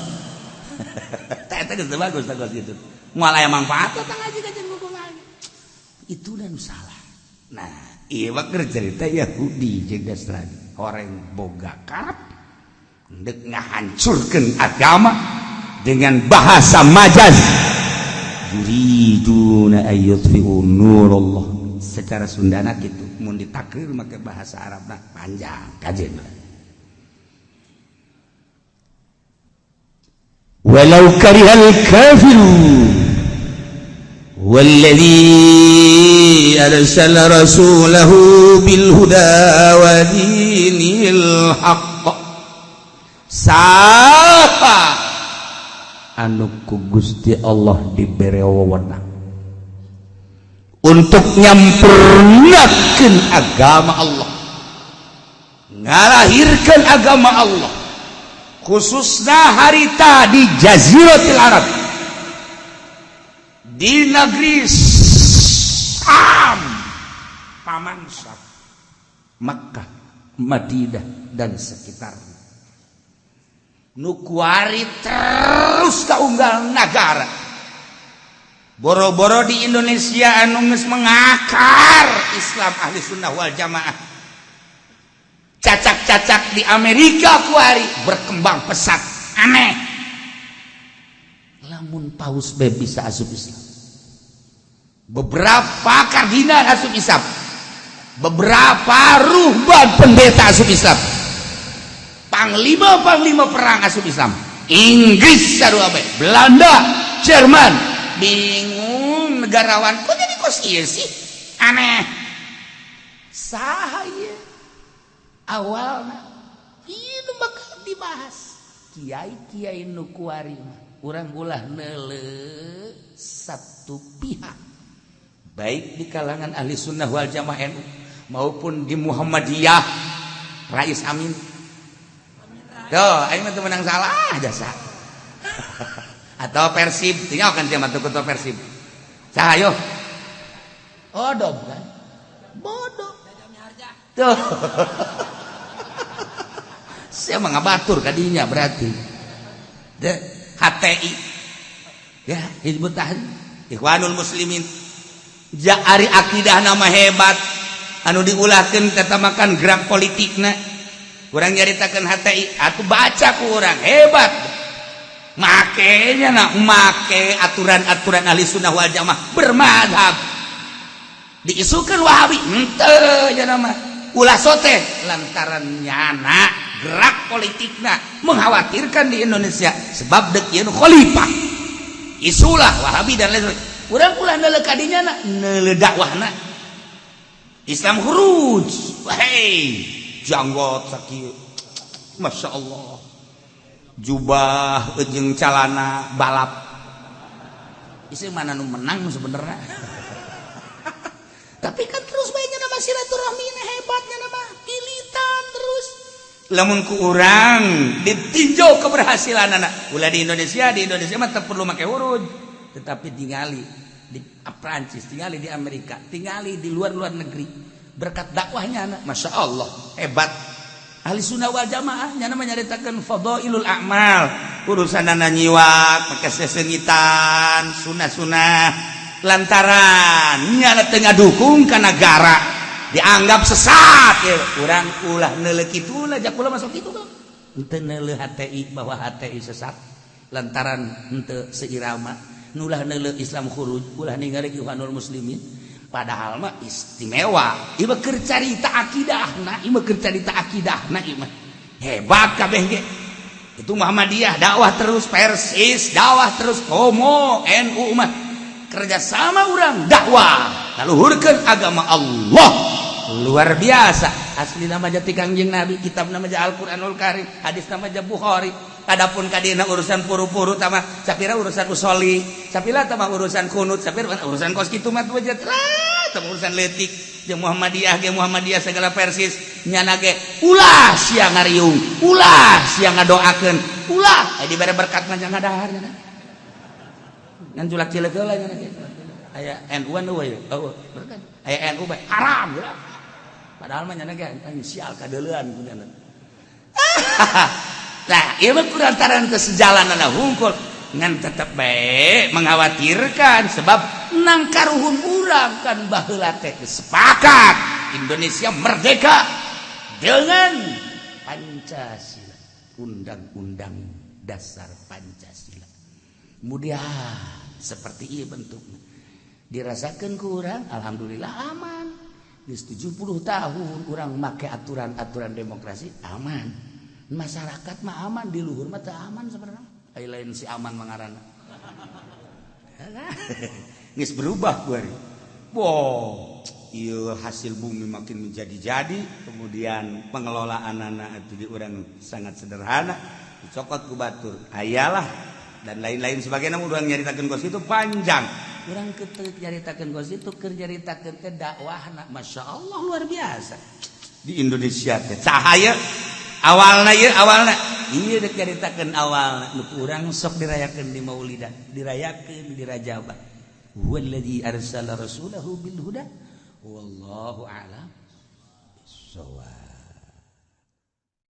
Teh eta geus teu bagus teh kos kitu, moal aya manfaat teh ngaji kajian buku itu dan salah. Nah, ieu mah keur cerita Yahudi jeung Nasrani, orang boga karep ndek ngahancurkeun agama dengan bahasa majaz, yuriduna ayyutfi'u nurallah secara Sundana gitu. Mun ditakrir make bahasa Arab nah panjang kajen. Walau karihal kafirun walladzi arsala rasulahu bil huda wa dinil haqq. Sapa anu ku Gusti Allah dibere wewenang untuk nyampurnakeun agama Allah, ngalahirkeun agama Allah, khususnya harita di Jaziratil Arab, di negeri Sam, Paman Sam, Makkah, Madinah dan sekitarnya, nu kuari terus kaunggal nagara, boro-boro di Indonesia anu geus mengakar Islam Ahli Sunnah wal Jamaah, cacak-cacak di Amerika kuari berkembang pesat. Aneh lamun paus be bisa asup Islam, beberapa kardinal asup Islam, beberapa ruhban pendeta asup Islam, panglima-panglima perang asup Islam, Inggris sarua bae, Belanda, Jerman, bingung negarawan, kok jadi kos ieu sih, aneh. Saha ieu awalna? Ieu nu bakal dibahas kiai-kiai nu kuari mah. Urang ulah neuleu satu pihak, baik di kalangan Ahli Sunnah wal Jamaah NU maupun di Muhammadiyah Rais Amin. Tuh, aing mah teu menang salah jasa. Atau Persib, tinggal kan sia mah ketua Persib. Saha yo? Oh, dom kan. Bodoh. Tuh. Saya mah ngabatur kadinya berarti. De, HTI. Ya, Hizbut Tahrir, Ikhwanul Muslimin. Ja ari akidah nama hebat anu diulahkeun tetamakan gerak politikna. Kurang nyaritakeun HTI atuh, baca ku urang hebat, makenya nak make aturan-aturan Ahli Sunnah wal Jamaah bermadhab, diisukan Wahabi henteu nama ulah sote, lantaran nyana gerak politikna mengkhawatirkan di Indonesia sebab dek ieu khalifah, isulah Wahabi dan lain. Urang ulah neuleu kadinya na, neuleu dakwahna Islam khuruj. Hei, janggot sakieu, Masya Allah, jubah jeung calana balap, isi mana nu menang sebenarnya? Tapi kan terus baiknya nama silaturahmi hebatnya, nama ilitan terus. Lamun ku urang ditinjau keberhasilan anak ulah di Indonesia, di Indonesia mah perlu make huruj, tetapi tingali di Prancis, tingali di Amerika, tingali di luar-luar negeri, berkat dakwahnya anak, Masya Allah, hebat Ahli Sunnah wal Jamaah. Nya nama nyaritakeun fadailul a'mal, urusan nyiwak make sesengitan sunah-sunah, lantaran nyana teu ngadukung ka negara dianggap sesat ya. Urang ulah neuleuh kitu lah, jak ulah masuk kitu kan. Henteu neuleuh HTI bahwa HTI sesat lantaran henteu seirama, ulah neuleuh Islam Khuruj, ulah ningali Ikhwanul Muslimin. Padahal mah istimewa ieu mah, keur carita akidahna ieu mah, keur carita akidahna ieu mah. Hebat kabeh ge itu. Muhammadiyah dakwah terus, Persis dakwah terus, komo NU mah kerjasama urang dakwah ngaluhurkeun agama Allah. Luar biasa, asli nama jati Kangjeng Nabi, kitab nama Al-Qur'anul Karim, hadis nama Bukhari. Adapun kadina urusan puru-puru tama sapira, urusan usoli sapira tama, urusan kunut sapira, urusan kos kitu mah lah tama, urusan letik. Jeung Muhammadiyah ge, Muhammadiyah segala Persis nyana ge ulah sia ngariung, ulah sia ngadoakeun, ulah dibere berkat mah jangan dahar nyana, ngan julak cileuk heula nyana ge. Aya NU nu we, oh berkat aya NU bae haram ya. Padahal mah nyana ge sial kadeuleuan ku nyana. Nah, ieu mah kulantaran kesejalanan hungkul, ngan tetep bae mengkhawatirkan sebab nang karuhun urang kan baheula teh sepakat Indonesia merdeka dengan Pancasila, Undang-Undang Dasar Pancasila. Kemudian seperti ini bentuknya dirasakan kurang. Alhamdulillah aman di 70 tahun urang make aturan-aturan demokrasi, aman masyarakat mah, aman di luhur mah aman. Sebenarnya lain si aman mengarana geus berubah kuari. Wow, iya, hasil bumi makin menjadi-jadi, kemudian pengelolaan anak itu di urang sangat sederhana, dicokot ku batur ayalah dan lain-lain sebagainya. Urang nyaritakeun kos itu panjang, urang ketek nyaritakeun kos itu, keur nyaritakeun teh dakwahna Masya Allah luar biasa di Indonesia teh. Cahaya awalna ieu, awalna ieu dek nyaritakeun awalna nu urang sok dirayakeun di Maulidan, dirayakeun di Rajaba. Huwallazi arsala rasulahu bil huda, wallahu a'lam bissawab.